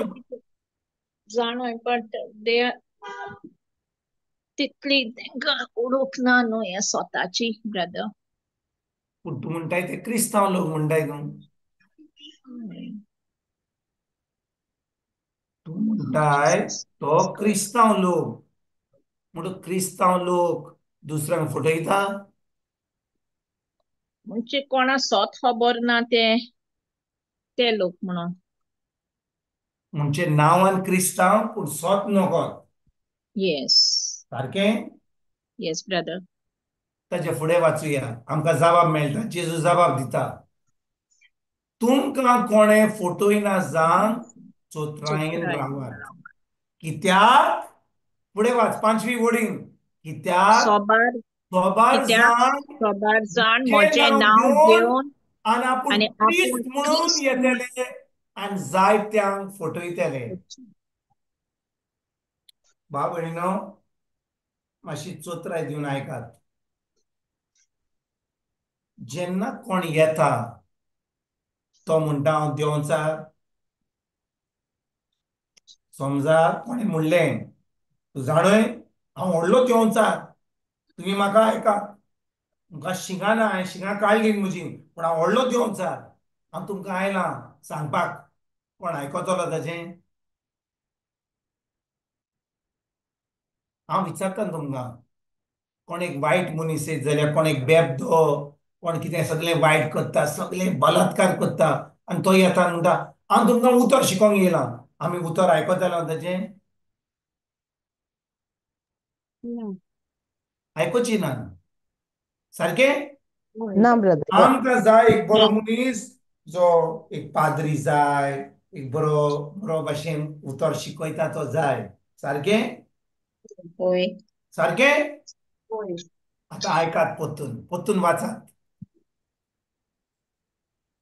जाणो, पण ते तितली तांकां उडोवंक ना न्हू हे स्वताची ब्रदर. पूण तूं म्हणटाय ते क्रिस्तांव लोक म्हणटाय तूं, तूं म्हणटाय तो क्रिस्तांव लोक, म्हणून क्रिस्तांव लोक दुसऱ्यांक फटयता म्हणजे कोणा सोत खबर ना ते ते लोक म्हणून, म्हणजे नांवान क्रिस्तांव पूण सोत नको. येस, सारकें? Yes brother. ताचे फुडें वाचुया, आमकां जबाब मेळटा. जेजू जबाब दिता, तुमकां कोणें फटोयना जावन चोत्रायेन रावात. कित्याक? फुडें वाच, 5वी वडीन. कित्याक सोबार जाण म्हजें नांव घेवन आनी आपूण क्रिस्त म्हणून येतले आनी जायत्यांक फटयतले. भाव भयणीनो, मातशी चोत्राय दिवन आयकात. जेन्ना कोण येता तो म्हणटा हांव देंवचार. समजा कोणें म्हणलें तूं जाणय हांव व्हडलो देंवचार, तुमी म्हाका आयका, तुमकां शिंगां ना, हांवें शिंगां काडलीं म्हजी, पूण हांव व्हडलो देंवचार, हांव तुमकां आयलां सांगपाक. कोण आयकतलो ताचें? हांव विचारता तुमकां, कोण एक वायट मनीस येत जाल्यार, कोण एक बेबदो, कोण कितें सगळें वायट करता, सगळें बलात्कार करता, आनी तो येता म्हणटा हांव तुमकां उतर शिकोवंक येयलां, आमी उतर आयकतले ताचें? आयकुची ना. सारकें? ना ब्रदर. आमकां जाय एक बरो मनीस, जो एक पाद्री जाय, एक बरो बरो भाशेन उतर शिकयता तो जाय. सारकें? सारकें? आतां आयकात, परतून परतून वाचात.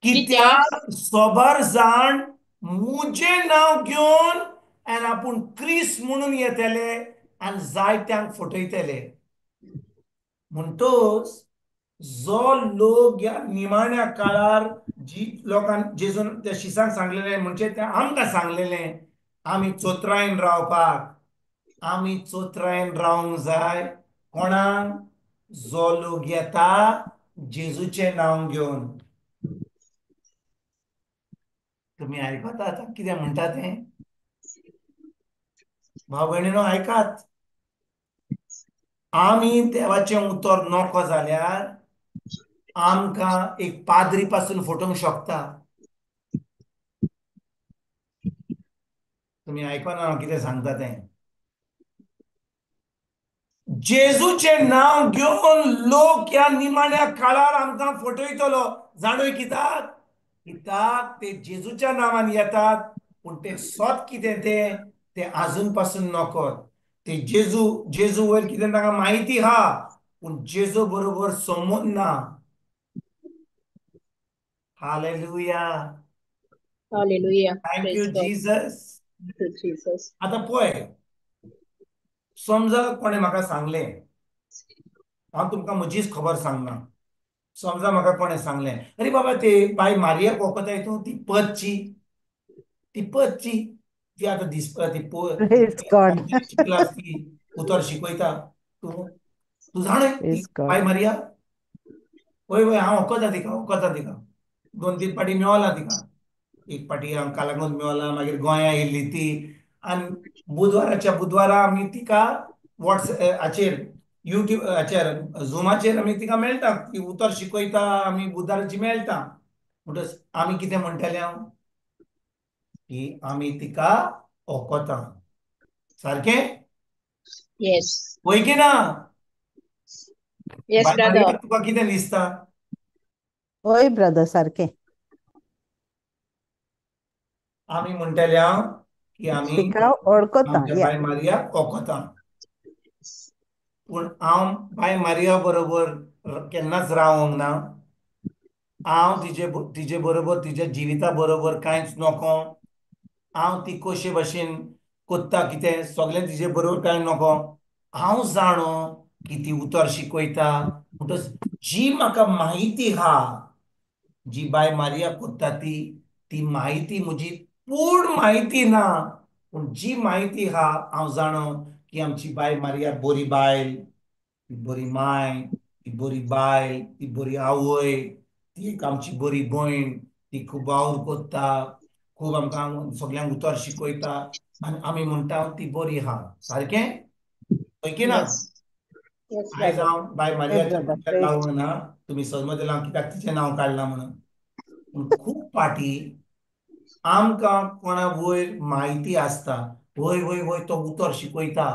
कित्याक सोबार जाण म्हजें नांव घेवन आनी आपूण क्रिस्त म्हणून येतले आनी जायत्यांक फटयतले. म्हणटकच जो लोक ह्या निमाण्या काळार जी लोकांक जेजून त्या शिसांक सांगलेलें म्हणजे तें आमकां सांगलेलें आमी चोत्रायन रावपाक, आमी चोत्रायन रावंक जाय. कोणाक? जो लोक येता जेजूचें नांव घेवन. तुमी आयकता आतां कितें म्हणटा तें? भाव भयणीनो आयकात, आमी देवाचें उतर नको जाल्यार आमकां एक पाद्री पासून फटोवंक शकता. तुमी आयकना हांव कितें सांगता तें? जेजूचें नांव घेवन लोक ह्या निमाण्या काळार आमकां फटयतलो. जाणूय कित्याक? कित्याक ते जेजूच्या नांवान येतात, पूण ते सत कितें तें ते आजून पासून नकत. ते जेजू जेजू वयर कितें तांकां म्हायती आहा, पूण जेजू बरोबर संबंद ना. Hallelujah, hallelujah. Thank you praise God. Jesus. Thank you Jesus. आतां पळय, समजा कोणें म्हाका सांगलें, हांव तुमकां म्हजीच खबर सांगना, समजा म्हाका कोणें सांगलें, अरे बाबा ते बाय मारिया वखदाय तूं, ती पदची, ती पदची, ती आतां दिसपा ती प्रेज गॉड. शिकला ती उतर शिकयता, तूं तूं जाणय ती प्रेज गॉड. बाय मारिया? वय वय हांव वखदां तिका, वखदां तिका, 2-3 पाटी मेवला तिका, एक पाटी हांव कालागून मेवला, मागीर गोंया येयल्ली ती, आनी बुधवाराच्या बुधवारा आमी तिका वॉट्सएपाचेर युट्यूब हाचेर झुमाचेर आमी तिका मेळटा, ती उतर शिकयता, आमी बुधवाराची मेळटा. म्हणटच आमी कितें म्हणटले हांव की आमी तिका ओकोता, सारकें? येस. वय की ना? येस बाय मारिया, ब्रदर. तुका कितें दिसता? हय ब्रदर, सारकें. आमी म्हणटले हांव की आमी तिका वळखता. आमच्या या बाय मारिया ओकोता, पूण हांव बाय मारिया बरोबर केन्नाच रावंक ना. हांव तिजे तिजे बरोबर तिज्या जिविता बरोबर कांयच नको. हांव ती कशे भशेन कोत्ता कितें सगळें तिजे बरोबर कांय नको. हांव जाणो की ती उतर शिकयता, म्हणटच जी म्हाका म्हायती आहा, जी बाय मारिया कोत्ता ती ती म्हायती म्हजी पूर्ण म्हायती ना, पूण जी म्हायती आहा हांव जाणो की आमची बाय मारिया बरी बायल, ती बरी माय, ती बरी बायल, ती बरी आवय, ती एक आमची बरी भयण, ती खूब वावर कोत्ता, खूब आमकां सगल्यांक उतर शिकयता, आनी आमी म्हणटा ती बरी आहा. सारकें? हय की ना? येस. येस आयज ब्रदर. हांव बाय हय मारियाच्या ब्रदर, मुखार प्रेज. लावूंक ना, तुमी समजतले हांव कित्याक तिचें नांव काडलां म्हणून. पूण खूब पाटी आमकां कोणा वयर म्हायती आसता, वय वय वय तो उतर शिकयता,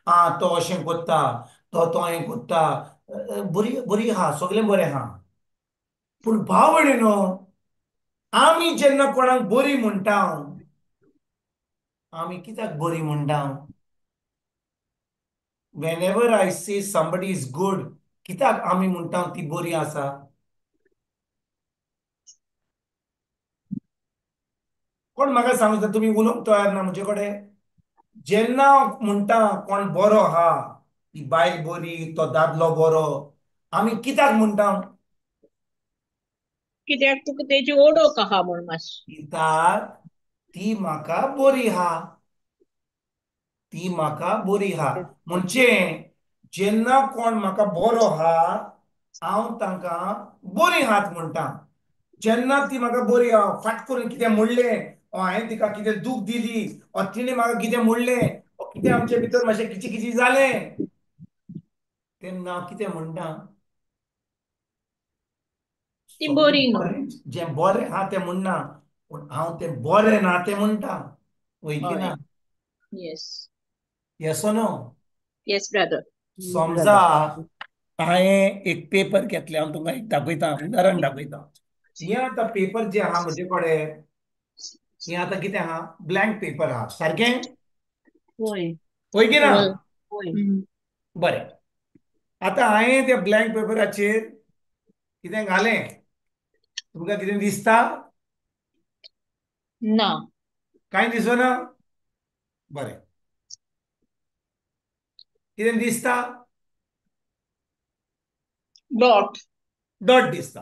आं तो अशें कोत्ता, तो तो हें कोत्ता, बरी बरी आहा, सगळें बरें आहा. पूण भाव भयणीनो, आमी जेन्ना कोणाक बरी म्हणटा, आमी कित्याक बरी म्हणटा? Whenever I say somebody is good, कित्याक आमी म्हणटा ती बरी आसा? कोण म्हाका सांगू, तुमी उलोवंक तयार ना म्हजे कडेन? जेन्ना म्हणटा कोण बरो आहा, ती बायल बरी, तो दादलो बरो, आमी कित्याक म्हणटा? कित्याक तुका तेजी ओळख आहा म्हूण मातशी. कित्याक ती म्हाका बरी आहा, ती म्हाका बरी आहा. म्हणजे जेन्ना कोण म्हाका बरो आहा हांव तांकां बरी आहात म्हणटा. जेन्ना ती म्हाका बरी आहा, फाट करून कितें म्हणलें, हांवें तिका कितें दूख दिली, वा तिणें म्हाका कितें म्हणलें, वा कितें आमचे भितर मातशें किची किची जालें, तेन्ना हांव कितें म्हणटा? ती बरी न्हू. जें बरें आहा तें म्हणना, पूण हांव तें बरें ना तें म्हणटा. वय की ना? Yes. Yes or no? Yes brother. समजा हांवें एक पेपर घेतलें, हांव तुमकां एक दाखयता, उदाहरण दाखयता. हें आतां पेपर जे आहा म्हजे कडेन, हें आतां कितें आहा? ब्लँक पेपर आहा, सारकें? वय. वय की ना? वय. बरें, आतां हांवें त्या ब्लँक पेपराचेर कितें घालें, तुमकां कितें दिसता? ना. कांय दिसना? बरें, कितें दिसता? डॉट. डॉट दिसता.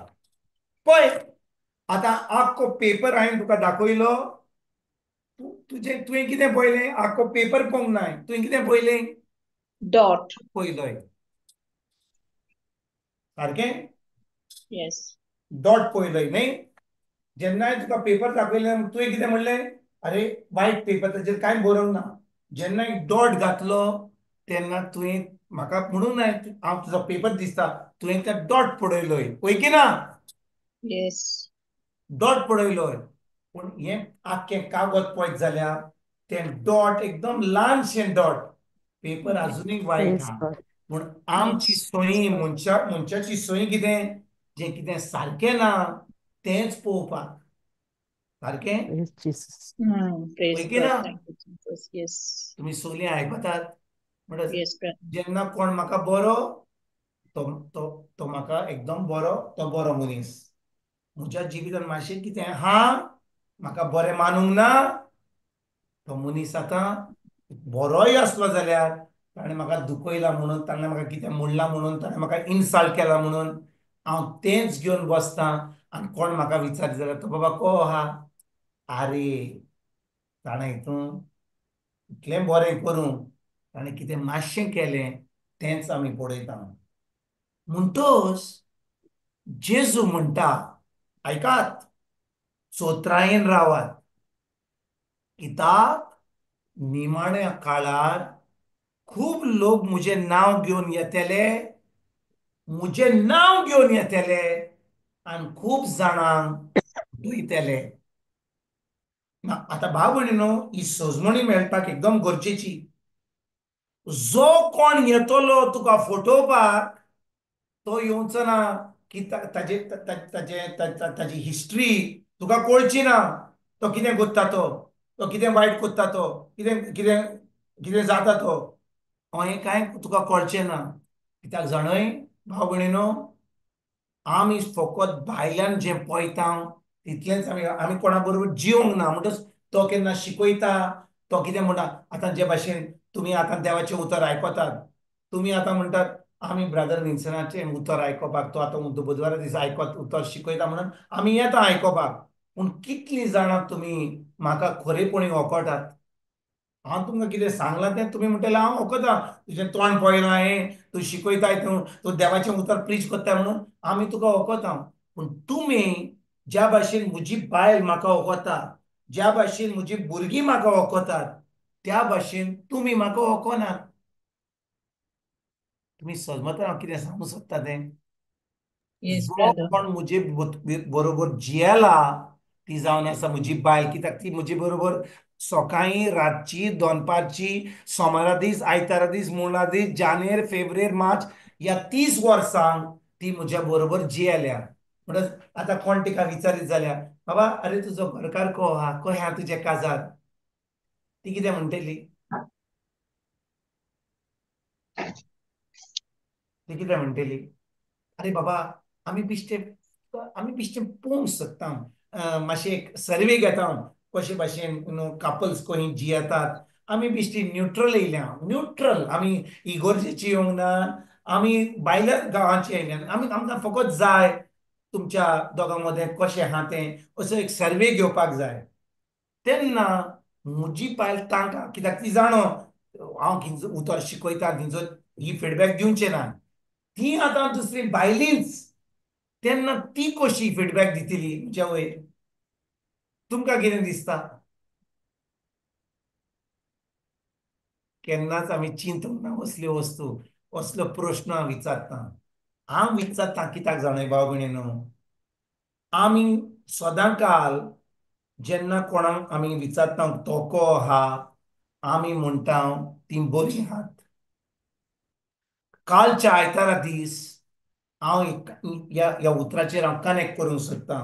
पळय, आतां आख्खो पेपर हांवें तुका दाखयलो, तुजें तुवें कितें पळयलें? आख्खो पेपर पळोवंक ना, तुवें कितें पळयलें? डॉट पळयलोय, सारकें? येस, डॉट पळयलोय न्ही. जेन्ना तुका पेपर दाखयले तुवें कितें म्हणलें? अरे वायट पेपर, ताचेर कांय बरोवंक ना. जेन्ना एक डॉट घातलो तेन्ना तुवें म्हाका म्हणूंक ना हांव तुजो पेपर दिसता, तुवें त्या डॉट पळयलोय, पळय की ना? येस, डॉट पळयलोय. पूण हें आख्खें कागद पळयत जाल्यार तें डॉट एकदम ल्हानशें डॉट, पेपर अजुनूय वायट आहा. पूण आमची सोयी, मनशाची सोयी कितें, जें कितें सारकें ना तेंच पळोवपाक, सारकें? पळय ना? तुमी सगळीं आयकतात म्हणटा जेन्ना कोण म्हाका बरो तो तो तो म्हाका एकदम बरो, तो बरो मनीस. म्हज्या जिवितान मातशें कितें आहा म्हाका बरें मानूंक ना, तो मनीस आतां बरोय आसलो जाल्यार ताणें म्हाका दुखयला म्हणून, ताणें म्हाका कितें म्हणलां म्हणून, ताणें म्हाका इन्सल्ट केला म्हणून हांव तेंच घेवन बसतां. आनी कोण म्हाका विचारता जाल्यार तो बाबा को आहा, आरे ताणें हितून इतलें बरें करूं ताणें कितें मातशें केलें तेंच आमी पळयता. म्हणटोच जेजू म्हणटा, आयकात, चोत्रायेन रावात, कित्याक निमाण्या काळार खूब लोक म्हजें नांव घेवन येतले, म्हजें नांव घेवन येतले आनी खूब जाणांक धुयतले. आतां भाव भयणीनो, ही सजमणी मेळपाक एकदम गरजेची. जो कोण येतलो तुका फटोवपाक तो येवचो ना की ताजे ताजे ताजी हिस्ट्री तुका कळची ना, तो कितें करता, तो कितें वायट करता, तो कितें कितें कितें जाता, तो हें कांय तुका कळचें ना. कित्याक जाणय भाव भयणीनो, आमी फकत भायल्यान जें पळयता तितलेंच आमी आमी कोणा बरोबर जिवंक ना. म्हणटच तो केन्ना शिकयता, तो कितें म्हणटा. आतां जे भाशेन तुमी आतां देवाचें उतर आयकतात, तुमी आतां म्हणटात आमी ब्रदर विन्सनाचें उतर आयकोपाक, तो आतां बुधवारा दिसा आयकत उतर शिकयता म्हणून आमी येता आयकोपाक. पूण कितलीं जाणां तुमी म्हाका खरेपणी वखोटात? हांव तुमकां कितें सांगलां तें तुमी म्हणटले हांव वखोता, तुजें तोंड पळयलां हांवें, तूं शिकयताय, तूं तूं देवाचें उतर प्रीच करताय म्हणून आमी तुका वखोता. पूण तुमी ज्या भाशेन म्हजी बायल म्हाका वखोता, ज्या भाशेन म्हजी भुरगीं म्हाका वखोतात, त्या भाशेन तुमी म्हाका वखोनात. तुमी समजता हांव कितें सांगूंक सोदता तें? जो कोण म्हजे बरोबर जियेला ती जावन आसा म्हजी बायल, कित्याक ती म्हजे बरोबर सकाळीं, रातची, दनपारची, सोमारा दीस, आयतारा दीस, मुळा दीस, जानेर, फेब्रेर, मार्च ह्या 30 वर्सांक ती म्हज्या बरोबर जियेल्या. म्हणटच आतां कोण तिका विचारीत जाल्यार, बाबा अरे तुजो घरकार को आहा, कहें आहा तुजें काजार, ती कितें म्हणटली? ती कितें म्हणटली? अरे बाबा आमी बिश्टे पळोवंक सोदता, मातशें एक सर्वे घेता कशे भाशेन कपल्स खंय जियेतात. आमी बिश्टी न्युट्रल येयल्या, न्युट्रल, आमी इगोर्जेची येवंक ना, आमी भायल्या गांवाची येयल्या, आमी आमकां फकत जाय तुमच्या दोगां मदें कशें आहा तें, असो एक सर्वे घेवपाक जाय. तेन्ना म्हजी बायल तांकां, कित्याक ती जाणो हांव खंयचो उतर शिकयता, खंयचो ही फिडबॅक दिवचें ना, ती आतां दुसरी बायलींच, तेन्ना ती कशी फिडबॅक दितली म्हज्या वयर? तुमकां कितें दिसता? केन्नाच आमी चिंतूंक ना असल्यो वस्तू, असलो प्रश्न हांव विचारता. हांव विचारता कित्याक जाणा भाव भयणीनो, आमी सदां काल जेन्ना कोणाक आमी विचारता तो को आहा, आमी म्हणटा ती बरी आहात. कालच्या आयतारा दीस हांव ह्या उतराचेर हांव कनेक्ट करूंक सोदतां.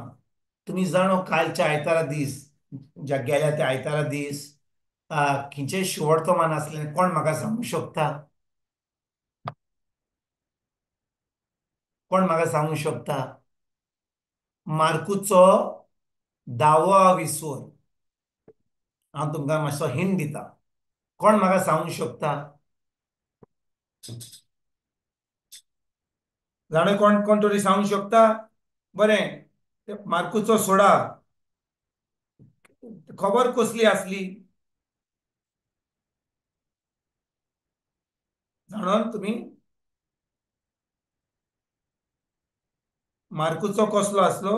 तुमी जाणो कालच्या आयतारा दीस, ज्या गेल्या त्या आयतारा दीस खंयचें शिवडतमान आसलें, कोण म्हाका सांगूंक शकता? कोण म्हाका सांगूंक शकता? मार्कुचो 10वो विसोर, हांव तुमकां मातसो हिंट दिता. कोण म्हाका सांगूंक शकता? जाणा कोण कोण तरी सांगूंक शकता? बरें, मार्कुचो 16 खबर कसली आसली जाणून तुम्ही? मार्कुचो कसलो आसलो?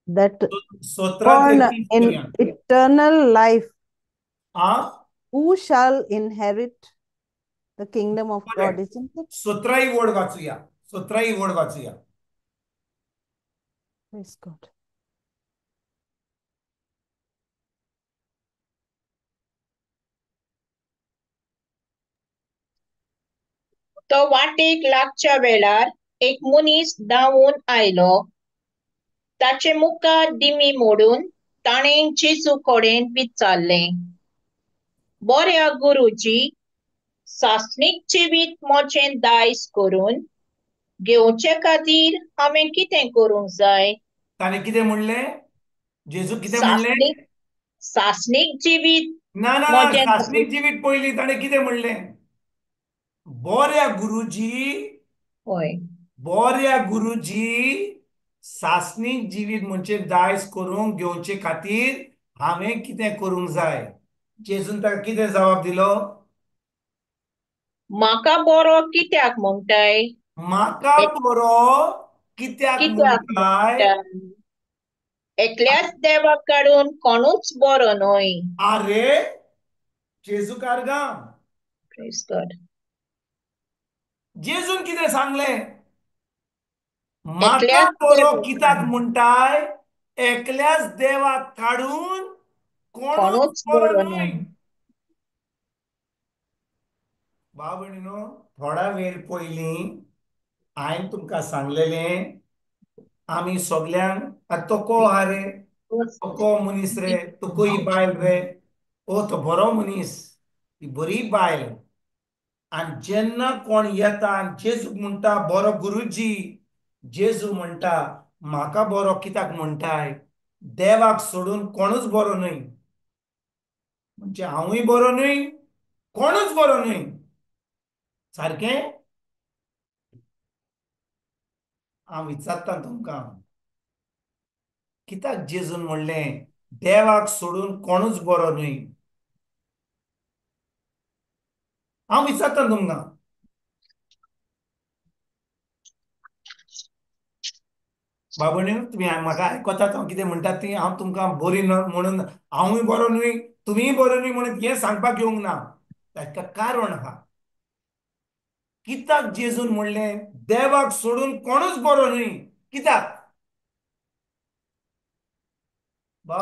That 17 ते 30 in eternal life, who shall inherit the kingdom of God, isn't it? 17 word वाचूया, 17 word वाचूया. Praise God. तो वाटेक लागच्या वेळार एक मनीस धांवून आयलो, ताचे मुखार दिमी मोडून ताणें जेजू कडेन विचारलें, बऱ्या गुरुजी, सासणीक जिवीत म्हजें दायज करून घेवचे खातीर हांवें कितें करूंक जाय? ताणें कितें म्हणलें? जेजू कितें म्हणलें? सासणीक जिवीत. ना ना, सासणीक जिवीत पयलीं ताणें कितें म्हणलें? बऱ्या गुरुजी, हय, बऱ्या गुरुजी, सासणीक जिवीत म्हणजे दायज करूंक घेवचे खातीर हांवें कितें करूंक जाय? जेजून ताका कितें जबाब दिलो? म्हाका बरो कित्याक म्हणटाय? म्हाका बरो कित्याक म्हणटाय? एकल्याच देवाक काडून कोणूच बरो न्हय. आरे जेजू कारगां. Praise God. जेजून कितें सांगलें? म्हाका बरो कित्याक म्हणटाय? एकल्याच देवाक काडून कोणूच बरो न्हय. भाव भयणीनो, थोडा वेळ पयलीं हांवें तुमकां सांगलेलें, आमी सगल्यांक आतां तो को आहा रे, तो को मनीस रे, तो कोई बायल रे, ओ तो बरो मनीस, ती बरी बायल. आनी जेन्ना कोण येता आनी जेजूक म्हणटा बरो गुरुजी, जेजू म्हणटा म्हाका बरो कित्याक म्हणटाय? देवाक सोडून कोणूच बरो न्हय. म्हणजे हांवूय बरो न्हय, कोणूच बरो न्हय. सारकें? हांव विचारता तुमकां, कित्याक जेजून म्हणलें देवाक सोडून कोणूच बरो न्हय? हांव विचारता तुमकां. बाबणी, तुमी म्हाका आयकतात हांव कितें म्हणटात ती? हांव तुमकां बरी म्हणून हांवूय बरो न्हय, तुमीय बरो न्हय म्हणून हें सांगपाक येवंक ना. ताका कारण आहा. कित्याक जेजून म्हणलें देवाक सोडून कोणूच बरो न्हय? कित्याक?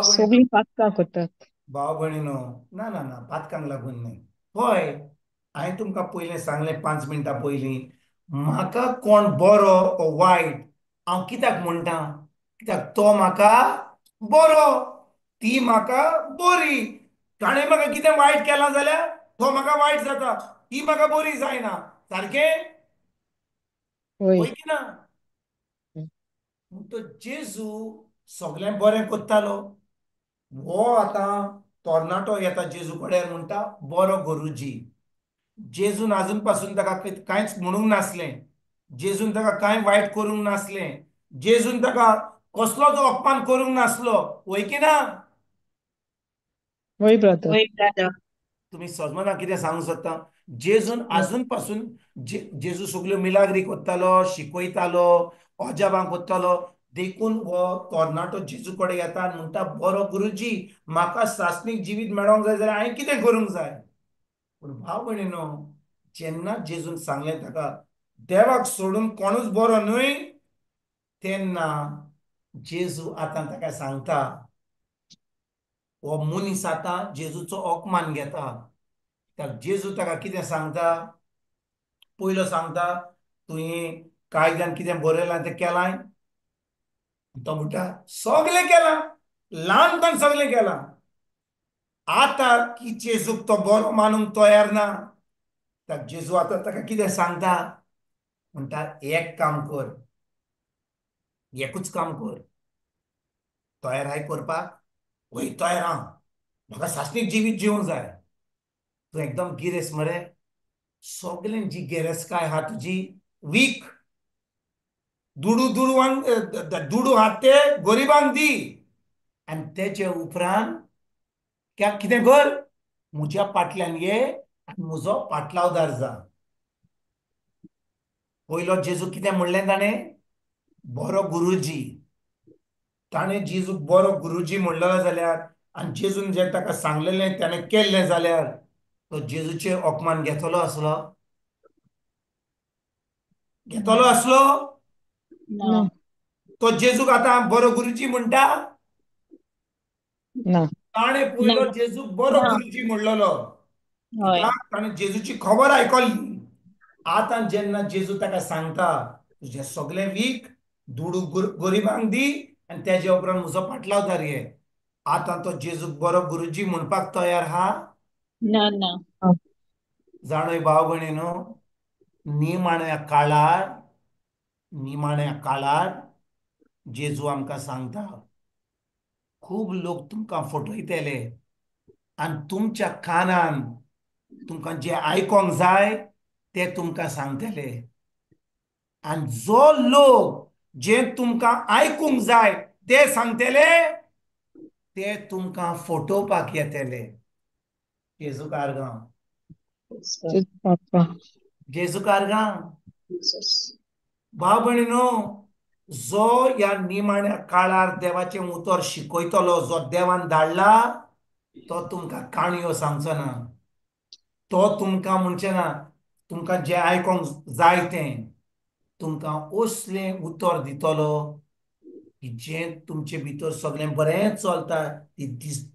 सगळीं पातकां करतात. भाव भयणीनो, ना ना ना, पातकांक लागून न्हय. हय, हांवें तुमकां पयलें सांगलें 5 मिनटां पयलीं, म्हाका कोण बरो ओ वायट हांव कित्याक म्हणटा? कित्याक तो म्हाका बरो, ती म्हाका बरी. ताणें म्हाका कितें वायट केलां जाल्यार तो म्हाका वायट जाता, ती म्हाका बरी जायना. सारकें? हय की ना? तो जेजू सगळें बरें करतालो. हो आतां तरणाटो येता जेजू कडेन म्हणटा बरो गुरुजी. जेजून आजून पासून ताका कांयच म्हणूंक नासलें, जेजून ताका कांय वायट करूंक नासलें, जेजून ताका कसलोच अपमान करूंक नासलो. वय की ना? वय ब्रदर. तुमी सजमना कितें सांगूंक सोदता? जेजून आजून पासून जेजू सगल्यो मिलाग्री करतालो, शिकयतालो, अजाबां करतालो. देखून हो तरणाटो जेजू कडेन येता आनी म्हणटा बरो गुरुजी, म्हाका सासणीक जिवीत मेळोंक जाय जाल्यार हांवें कितें करूंक जाय? पूण भाव भयणीनो, जेन्ना जेजून सांगलें ताका देवाक सोडून कोणूच बरो न्हय, तेन्ना जेजू आतां ताका सांगता, हो मनीस आतां जेजूचो अपमान घेता. जेजू ताका कितें सांगता? पयलो सांगता तुवें कायद्यान कितें बरयलां तें केलां? तो म्हणटा सगळें केलां, ल्हानपण सगळें केलां. आतां की जेजूक तो बरो मानूंक तयार ना. जेजू आतां ताका कितें सांगता? म्हणटा एक काम कर, एकूच काम कर. तयार आहाय करपाक? वय तयार आहा, म्हाका सासणीक जिवीत जिवंक जाय. तूं एकदम गिरेस्त मरे, सगळें जी गिरेस्तकाय आहा तुजी वीक, दुडू दुडवांक दुडू आहा ते गरिबांक दी आनी तेचे उपरांत कितें कर, म्हज्या फाटल्यान ये आनी म्हजो पाटलावदार जा. पयलो जेजू कितें म्हणलें ताणें? बरो गुरुजी. ताणें जेजूक बरो गुरुजी म्हणलेलो जाल्यार आनी जेजून जें ताका सांगलेलें ताणें केल्लें जाल्यार तो जेजूचेर अपमान घेतलो आसलो? घेतलो आसलो? तो जेजूक आतां बरो गुरुजी म्हणटा? ताणें पयलो जेजूक बरो गुरुजी म्हणलेलो, ताणें जेजूची खबर आयकल्ली. आतां जेन्ना जेजू ताका सांगता तुजें सगळें वीक, दुडू गरिबांक दी आनी तेजे उपरांत म्हजो पाटलावदार ये, आतां तो जेजूक बरो गुरुजी म्हणपाक तयार हा? ना ना. जाणय भाव भयणीनो, निमाण्या काळार, निमाण्या काळार जेजू आमकां सांगता, खूब लोक तुमकां फटयतले आनी तुमच्या कानान तुमकां जें आयकोंक जाय ते तुमकां सांगतले, आनी जो लोक जे तुमकां आयकूंक जाय ते सांगतले ते तुमकां फटोवपाक येतले. जेजू कारगांव, जेजू कारगांव. भाव भयणीनो, जो ह्या निमाण्या काळार देवाचें उतर शिकयतलो, जो देवान धाडला, तो तुमकां काणयो सांगचो ना, तो तुमकां म्हणचें ना तुमकां जें आयकोंक जाय तें, तुमकां असलें उतर दितलो की जें तुमचे भितर सगळें बरें चलता ती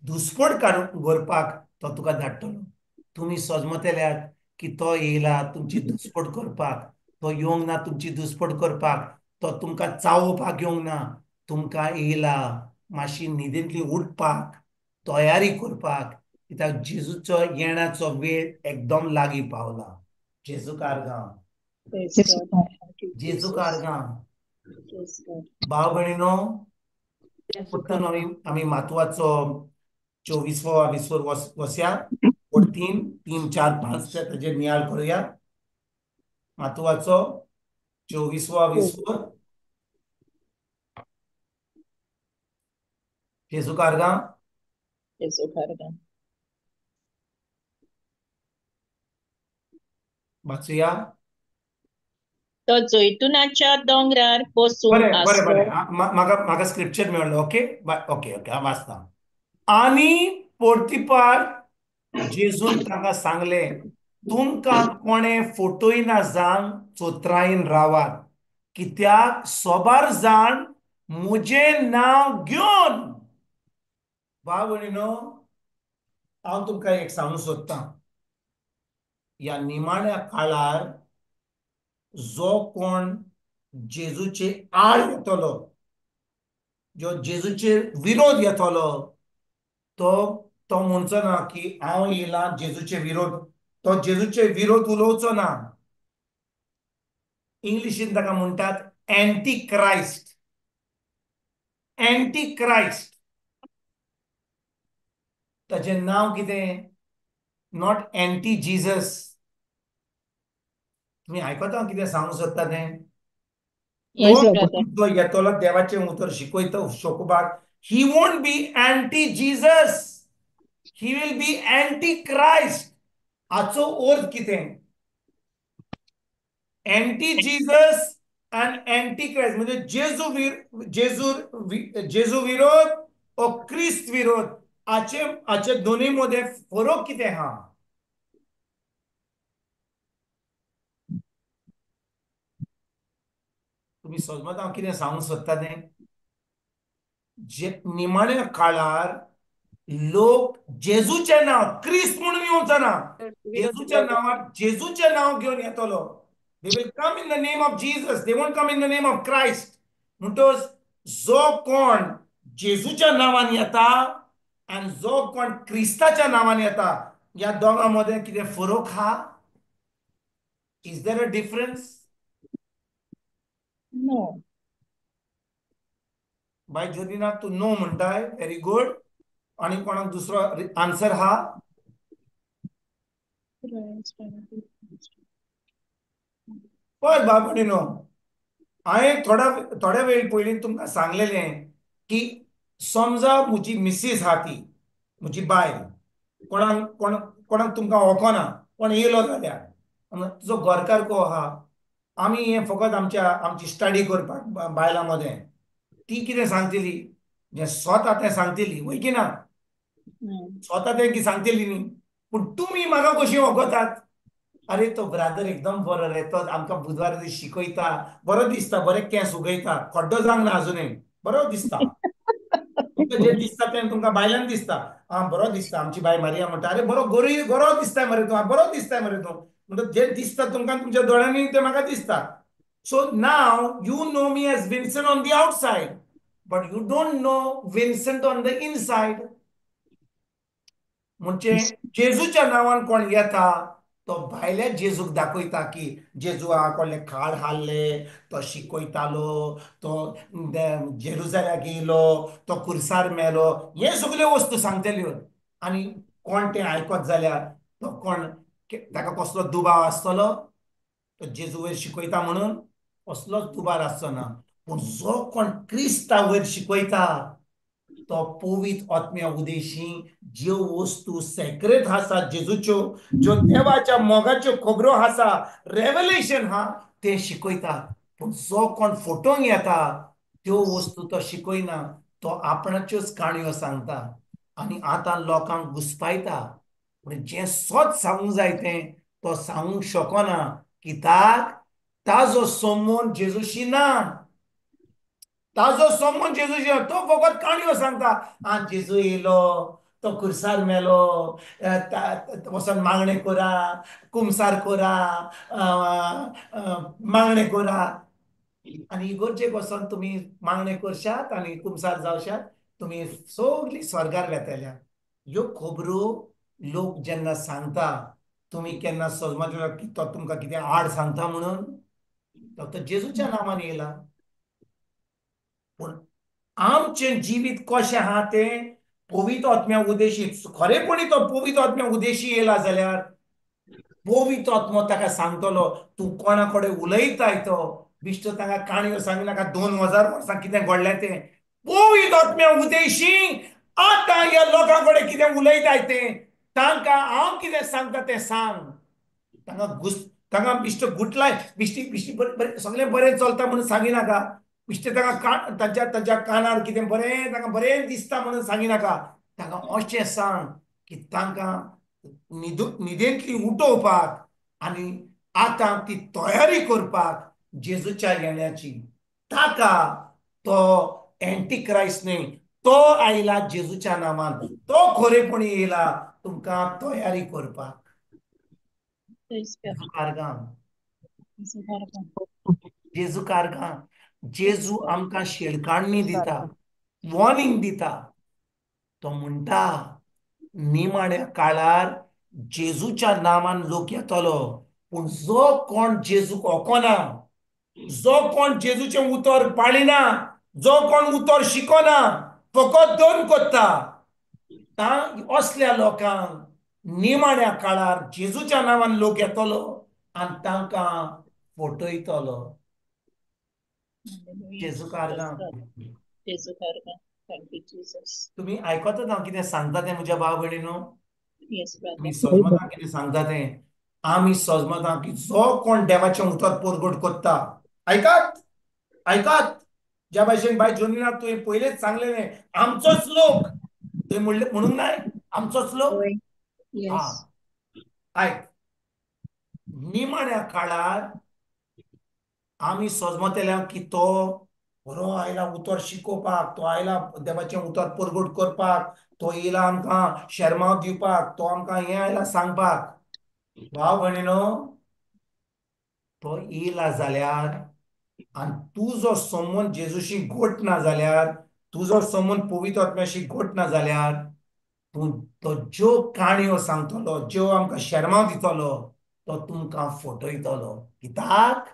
दुस्पट काडून करपाक तो तुका धाडटलो. तुमी सजमतल्यात की तो येयला तुमची दुस्पट करपाक, तो येवंक ना तुमची दुस्पट करपाक, तो तुमकां चावोवपाक येवंक ना, तुमकां येयला मातशी न्हिदेंतली उठपाक, तयारी करपाक, कित्याक जेजूचो येण्याचो वेळ एकदम लागीं पावला. जेजू कारगांव, जेजू कारगांव. भाव भयणीनो, परतून आमी मातवाचो 24वो विसर वसया, 3 3 4 5 ताजेर नियाळ करुया. मातवाचो 24वो विसर. जेजू कारगांव, जेजू कारगांव. वाचुया. तो जैतुनाच्या दोंगरार बसून बरें बरें बरें, म्हाका म्हाका स्क्रिप्चर मेळ्ळो. ओके ओके ओके, हांव वाचता. आनी पोर्तिपार जेजून तांकां सांगलें, तुमकां कोणें फटयना जावन चोत्रायेन रावात, कित्याक सोबार जाण म्हजें नांव घेवन. भाव भयणीनो, हांव तुमकां एक सांगूंक सोदतां, ह्या निमाण्या काळार जो कोण जेजूचे आड येतलो, जो जेजूचेर विरोध येतलो, तो तो म्हणचो ना की हांव येयला जेजूचे विरोध, तो जेजूचे विरोध उलोवचो ना. इंग्लिशीन ताका म्हणटात एंटी क्रायस्ट. एंटी क्रायस्ट ताचें नांव कितें? Not anti Jesus. तुमी आयकता कितें सांगूंक सोदता तें? तो येतलो देवाचें उतर शिकयता शोकबाक, he won't be anti Jesus, he will be anti Christ. हाचो अर्थ कितें? एंटी जीजस आनी एंटी क्रायस्ट म्हणजे जेजू जेजू विरोध ओ क्रिस्त विरोध, हाचे हाचे दोनूय मदें फरक कितें आहा? तुमी समजता हांव कितें सांगूंक सोदता तें? जे निमाण्या काळार लोक जेजूचें नांव क्रिस्त म्हणून येवचो ना, जेजूच्या नांवार जेजूचें नांव घेवन येतलो. They will come in the name of Jesus, they won't come in the name of Christ. म्हणटकच जो कोण जेजूच्या नांवान येता आनी जो कोण क्रिस्ताच्या नांवान येता, ह्या दोगां मदें कितें फरक आहा? Is there a difference? No. बाय ज्योतिना, तूं नो म्हणटाय, व्हेरी गुड. आनी कोणाक दुसरो आन्सर हा? पळय बाबणीनो, हांवें थोड्या वेळ पयलीं तुमकां सांगलेलें की समजा म्हजी मिसीस आहा ती म्हजी बायल, कोणाक कोण कोणाक तुमकां वळखना, कोण येयलो जाल्यार तुजो घरकार को आहा, आमी हें फकत आमच्या आमची स्टडी करपाक बायलां मदें ती कितें सांगतली, जें स्वता तें सांगतली वय की ना, स्वता तें की सांगतली न्ही. पूण तुमी म्हाका कशी वळखतात? अरे तो ब्रादर एकदम बरो रे, तो आमकां बुधवारा दीस शिकयता, बरो दिसता, बरे केंस उगयता, खड्डो जावंक ना अजुनूय, बरो दिसता. तुमकां जें दिसता तें तुमकां बायलांक दिसता, आं बरो दिसता. आमची बाय मारिया म्हणटा, अरे बरो गोरी गोरो दिसता मरे तूं, बरो दिसता मरे तूं. म्हणटा जें दिसता तुमकां तुमच्या दोळ्यांनी तें म्हाका दिसता. So now you know me as Vincent on the outside, but you don't know Vincent on the inside. म्हणजे जेजूच्या नांवान कोण येता तो भायल्या जेजूक दाखयता की जेजू आ कोणले खाड हाडले, तो शिकयतालो, तो जेरुजाल्याक येयलो, तो कुर्सार मेलो, हे सगल्यो वस्तू सांगतल्यो. आनी कोण तें आयकत जाल्यार तो कोण ताका कसलो दुबाव आसतलो? तो जेजू वयर शिकयता म्हणून कसलोच दुबाव आसचो ना. पूण जो कोण क्रिस्ता वयर शिकयता तो पवित्र आत्म्या उदेशी ज्यो वस्तू सेक्रेट आसा जेजूच्यो, ज्यो देवाच्या मोगाच्यो खबरो आसा, रेवलेशन हा, तें शिकयता. पूण जो कोण फोटोंक येता त्यो वस्तू तो शिकयना, तो आपणाच्योच काणयो सांगता आनी आतां लोकांक घुसपायता. पूण जें सत सांगूंक जाय तें तो सांगूंक शकना, कित्याक ताजो संबंद जेजूशी ना, ताजो संबंद जेजूशी ना. तो फकत काणयो सांगता, आं जेजू येयलो, तो कुर्सार मेलो, वचोन मागणें करा, कुमसार करा, मागणें करा. आनी इगोर्जेक वचोन तुमी मागणें करशात आनी कुमसार जावशात, तुमी सगळीं स्वर्गार वेतल्या. ह्यो खबरो लोक जेन्ना सांगता, तुमी केन्ना सजमतले की तो तुमकां कितें आड सांगता म्हणून? तो जेजूच्या नांवान येयला. पूण आमचें जिवीत कशें आहा तें पवित्र आत्म्या उदेशी, खरेपणी तो पवित्र आत्म्या उदेशी येयला जाल्यार पवित्र आत्मो ताका सांगतलो तूं कोणा कडेन उलयताय तो. बिश्टो ताका काणयो सांगिनाका 2000 वर्सां कितें घडलें तें. पवित्र आत्म्या उदेशी आतां ह्या लोकां कडेन कितें उलयताय तें, तांकां हांव कितें सांगता तें सांग. तांकां तांकां बिश्टो गुटलाय, बिश्टी बिश्टी बरें सगळें बरें चलता म्हणून सांगिनाका. बिश्टे तांकां तांच्या तांच्या कानार कितें बरें तांकां बरें दिसता म्हणून सांगिनाका. तांकां अशें सांग की तांकां न्हिदेंतली उठोवपाक आनी आतां ती तयारी करपाक जेजूच्या येण्याची. ताका तो एंटीक्रायस्ट न्हय, तो आयला जेजूच्या नांवान, तो खरेपणी येयला तुमकां तयारी करपाक. जेजू कारगां, जेजू आमकां शिडकाणी दिता, वॉर्निंग दिता. तो म्हणटा निमाण्या काळार जेजूच्या नांवान लोक येतलो, पूण जो कोण जेजूक वळखना, जो कोण जेजूचें उतर पाळिना, जो कोण उतर शिकना, फकत दोन करता, असल्या लोकांक निमाण्या काळार जेजूच्या नांवान लोक येतलो आनी तांकां फटयतलो. जेजू कारगां, तुमी आयकतात हांव कितें सांगता तें म्हज्या भाव भयणीनो? तुमी सजमता कितें सांगता तें? आमी सजमता की जो कोण देवाचें उतर परगट करता, आयकात आयकात, ज्या भाशेन बाय जोनीना तुवें पयलेच सांगलें न्ही, आमचोच लोक, तुवें म्हणलें म्हणूंक नाय आमचोच लोक. आयक, निमाण्या काळार आमी सजमतले की तो बरो आयला उतर शिकोवपाक, तो आयला देवाचें उतर परगट करपाक, तो येयला आमकां शेरमांव दिवपाक, तो आमकां हें आयला सांगपाक. भाव भयणीनो, तो येयला जाल्यार आनी तुजो संबंद जेजूशी घट ना जाल्यार, तुजो संबंद पवित्र आत्म्याशी घट ना जाल्यार, तूं तो ज्यो काणयो सांगतलो, ज्यो आमकां शेरमांव दितलो, तो तुमकां फटयतलो. कित्याक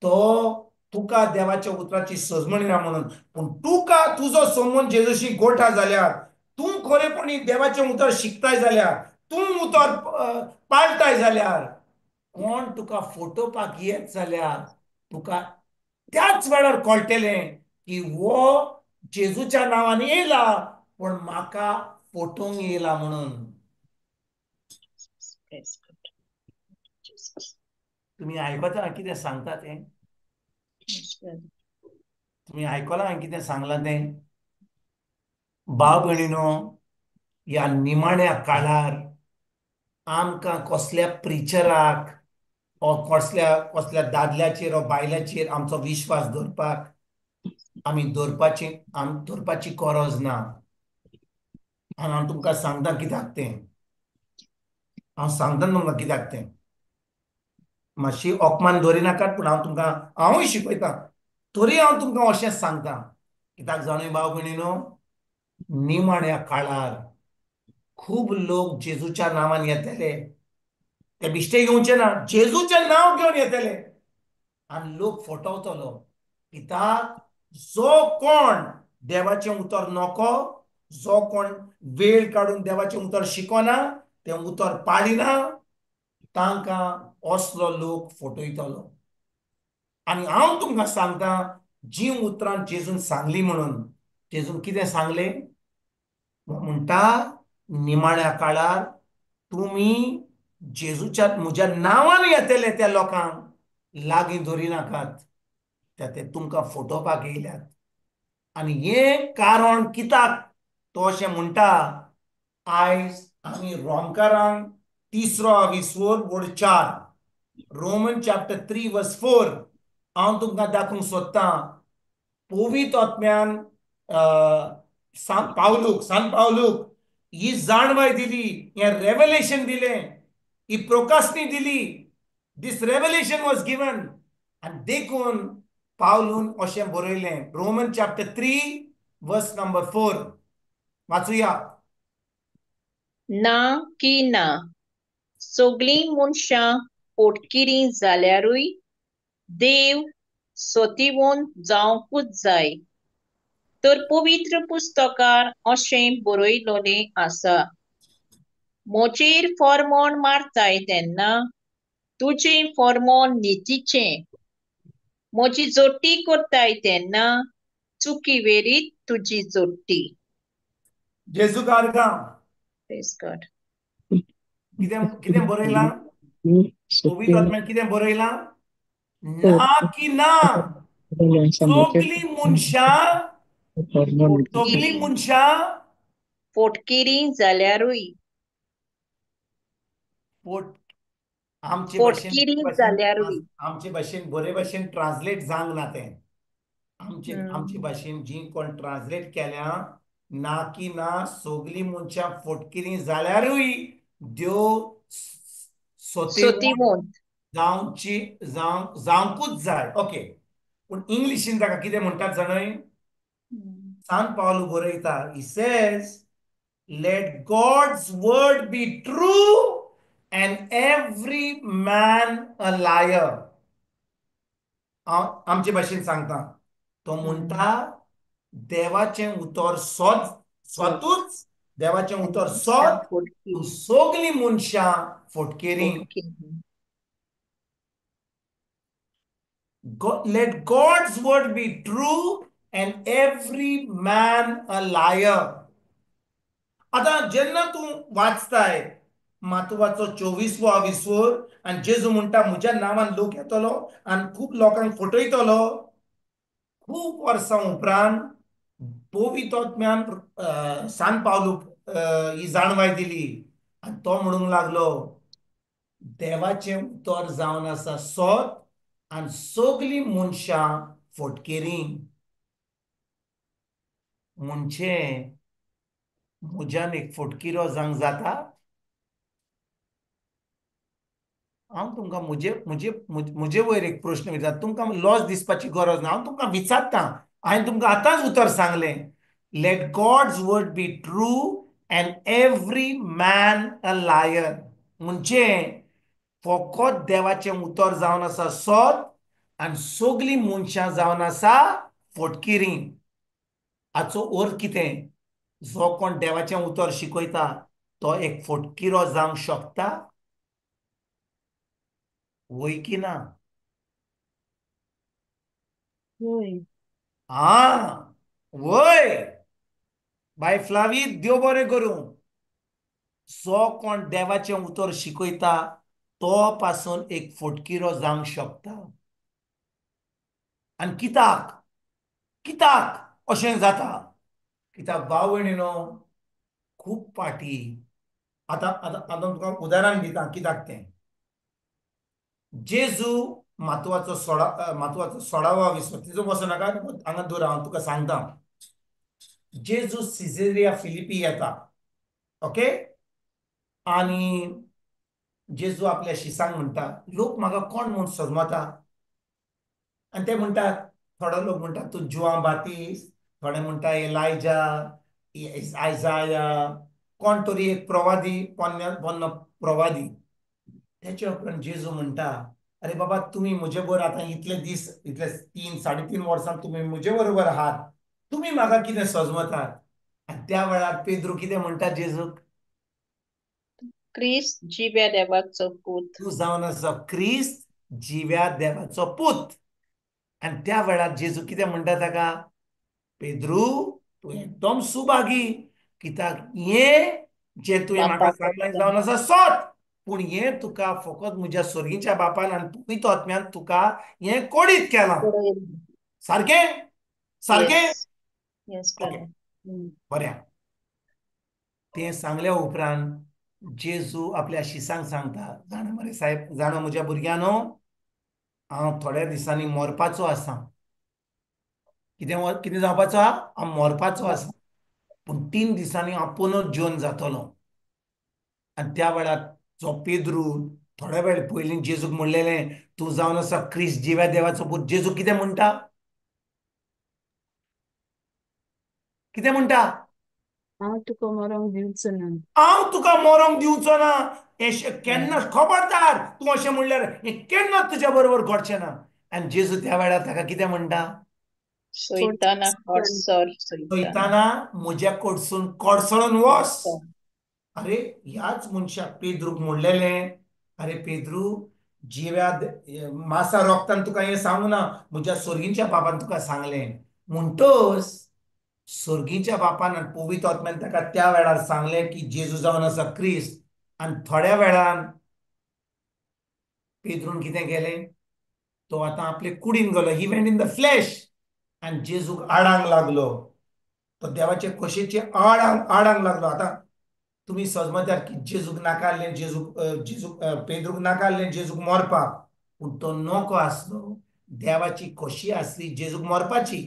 तो तुका देवाच्या उतराची सजमणी ना म्हणून. पूण तुका तुजो संबंद जेजूशी गोठा जाल्यार, तूं खरेपणी देवाचें उतर शिकताय जाल्यार, तूं उतर पाळटाय जाल्यार, कोण तुका फटोवपाक येत जाल्यार तुका त्याच वेळार कळटलें की हो जेजूच्या नांवान येयला पूण म्हाका फटोवंक येयला म्हणून. तुमी आयकता कितें सांगता तें? तुमी आयकलां हांवें कितें सांगलां तें? भाव भयणीनो, ह्या निमाण्या काळार आमकां कसल्या प्रिचराक ओ कसल्या कसल्या दादल्याचेर ओ बायलाचेर आमचो विश्वास दवरपाक आमी दवरपाची दवरपाची गरज ना. आनी हांव तुमकां सांगता कित्याक तें, हांव सांगता तुमकां कित्याक तें. मातशी अपमान दवरिनाकात, पूण हांव तुमकां हांवूय शिकयतां, तरी हांव तुमकां अशेंच सांगता कित्याक जाणूय भाव भयणीनो, निमाण्या काळार खूब लोक जेजूच्या नांवान येतले, ते बिश्टे घेवचे ना, जेजूचें नांव घेवन येतले आनी लोक फटवतलो. कित्याक जो कोण देवाचें उतर नको, जो कोण वेळ काडून देवाचें उतर शिकना, तें उतर पाळिना, तांकां असलो लोक फटयतलो. आनी हांव तुमकां सांगता, जी उतरां जेजून सांगली म्हणून, जेजून कितें सांगलें म्हणटा, निमाण्या काळार तुमी जेजूच्या म्हज्या नांवान येतले त्या लोकांक लागीं धरिनाकात, ते तुमकां फटोवपाक येयल्यात. आनी हें कारण कित्याक तो अशें म्हणटा, आयज आमी रोमकारांक तिसरो आविस्वोर वड 4, रोमन चॅप्टर 3 वर्स 4 हांव तुमकां दाखोवंक सोदतां. पवित्र आत्म्यान पावलूक, सान पावलूक ही जाणवाय दिली, हें रेवलेशन दिलें, ही प्रोकासनी दिली, दीस रेवलेशन वॉज गिवन. आनी देखून पावलून अशें बरयलें, रोमन चॅप्टर 3 वर्स नंबर 4 वाचुया. ना की ना सगळीं मनशां पोटकिरीं जाल्यारूय देव सतीवोन जावंकूच जाय, तर पवित्र पुस्तकार अशें बरयलोलें आसा, मोचेर फॉर्मोन मारताय तेन्ना तुजें फॉर्मोन नितीचें, म्हजी जोटी करताय तेन्ना चुकी वेरीत तुजी जोटी. जेजू कारगां कितें कितें बरयलां, पवित्र आत्म्यान कितें बरयलां, ना की ना सगळीं मनशां, सगळीं मनशां पोटकिरीं जाल्यारूय, आमचे आमचे भाशेन बरे भाशेन ट्रान्सलेट जावंक ना तें. आमचे आमचे भाशेन जी कोण ट्रान्सलेट केल्या, ना की ना सगळीं मनशां फोटकिरीं जाल्यारूय देव सतीवंत जावची जावंकूच जाय. ओके, पूण इंग्लिशीन ताका कितें म्हणटात जाणय, सान पावलू बरयता, he says let God's word be true and every man a liar. हांव आमचे भाशेन सांगता, तो म्हणटा देवाचें उतर सत, स्वतूच देवाचें उतर सत, सगळीं मनशां फटकेरीं. Let God's word be true and every man a liar. आतां जेन्ना तूं वाचताय मातुवाचो 24वो आविस्वोर आनी जेजू म्हणटा म्हज्या नांवान लोक येतलो आनी खूब लोकांक फटयतलो, खूब वर्सां उपरांत पवित्र आत्म्यान सान पावलूक ही जाणवाय दिली आनी तो म्हणूंक लागलो देवाचें उतर जावन आसा सत आनी सगळीं मनशां फटकेरीं. म्हणजे म्हज्यान एक फटकिरो जावंक जाता? हांव तुमकां म्हजे म्हजे म्हजे वयर एक प्रश्न विचारता, तुमकां लॉस दिसपाची गरज ना, हांव तुमकां विचारता, हांवें तुमकां आतांच उतर सांगलें, let God's word be true and every man a liar. म्हणजे फकत देवाचें उतर जावन आसा सत आनी सगळीं मनशां जावन आसा फटकिरीं. हाचो अर्थ कितें, जो कोण देवाचें उतर शिकयता तो एक फोटकिरो जावंक शकता वय की ना? वय. आं वय. बाय फ्लावी देव बरें करूं. जो कोण देवाचें उतर शिकयता तो पासून एक फोटकिरो जावंक शकता. आनी कित्याक कित्याक अशें जाता? कित्याक भाव भयणीनो खूब पाटी आतां आतां आतां तुका उदाहरण दिता कित्याक तें. जेजू मातवाचो सोडा मातवाचो सोडावा विसर तिजो बसो नाका हांगा दवर हांव तुका सांगता. जेजू सिजेरिया फिलिपी येता, ओके, आनी जेजू आपल्या शिसांक म्हणटा लोक म्हाका कोण म्हूण सजमता? आनी ते म्हणटात, थोडो लोक म्हणटात तूं जुआं बातीस, थोडे म्हणटा एलायजा, आयजाया, कोण तरी एक प्रवादी, पोन्नो प्रवादी. तेच्या उपरांत जेजू म्हणटा अरे बाबा तुमी म्हजे बरोबर आतां इतले दीस, इतले 3 साडे 3 वर्सां तुमी म्हजे बरोबर आहात, तुमी म्हाका कितें सजमतात? आनी त्या वेळार पेद्रू कितें म्हणटा जेजूक? क्रिस्त जिव्या देवाचो पूत. तूं जावन आसा क्रिस्त जिव्या देवाचो पूत. आनी त्या वेळार जेजू कितें म्हणटा ताका? पेद्रू तूं एकदम सुभागी, कित्याक हें जें तुवें म्हाका सांगलें जावन आसा सत, पूण हें तुका फकत म्हज्या स्वर्गीच्या बापान आनी पवित्र आत्म्यान तुका हें कोडीत केलां. सारकें? सारकें? ओके, बरें. तें सांगल्या उपरांत जेजू आपल्या शिसांक सांगता, जाणा मरे साहेब, जाणा म्हज्या भुरग्यांनो, हांव थोड्या दिसांनी मरपाचो आसा. कितें कितें जावपाचो आहा? हांव मरपाचो आसा, पूण 3 दिसांनी हांव पुनर जिवन जातलो. आनी त्या वेळार जो पेद्रू थोड्या वेळ पयलीं जेजूक म्हणलेलें तूं जावन आसा क्रिस्त जिव्या देवाचो पूत, जेजू कितें म्हणटा? कितें म्हणटा? हांव तुका मरोंक दिवचो ना. हांव तुका मरोंक दिवचो ना. हें केन्ना, खबरदार तूं अशें म्हणल्यार हें केन्ना तुज्या बरोबर घडचें ना. आनी जेजू त्या वेळार ताका कितें म्हणटा? सैताना म्हज्या कडसून कडसळून वच. अरे ह्याच मनशाक पेद्रूक म्हणलेलें अरे पेद्रू जिव्या मासा रोगतान तुका हें सांगू ना, म्हज्या स्वर्गीच्या बापान तुका सांगलें. म्हणटच स्वर्गीच्या बापान आनी पवित्र आत्म्यान ताका त्या वेळार सांगलें की जेजू जावन आसा क्रिस्त. आनी थोड्या वेळान पेद्रून कितें केलें? तो आतां आपले कुडीन गेलो, he went in the flesh, आनी जेजूक आडांक लागलो. तो देवाचे खोशेचे आडांक लागलो. आतां तुमी सजमतात की जेजूक नाका आसलें, जेजूक जेजूक पेद्रूक नाका आसलें जेजूक मरपाक, पूण तो नको आसलो. देवाची खोशी आसली जेजूक मरपाची.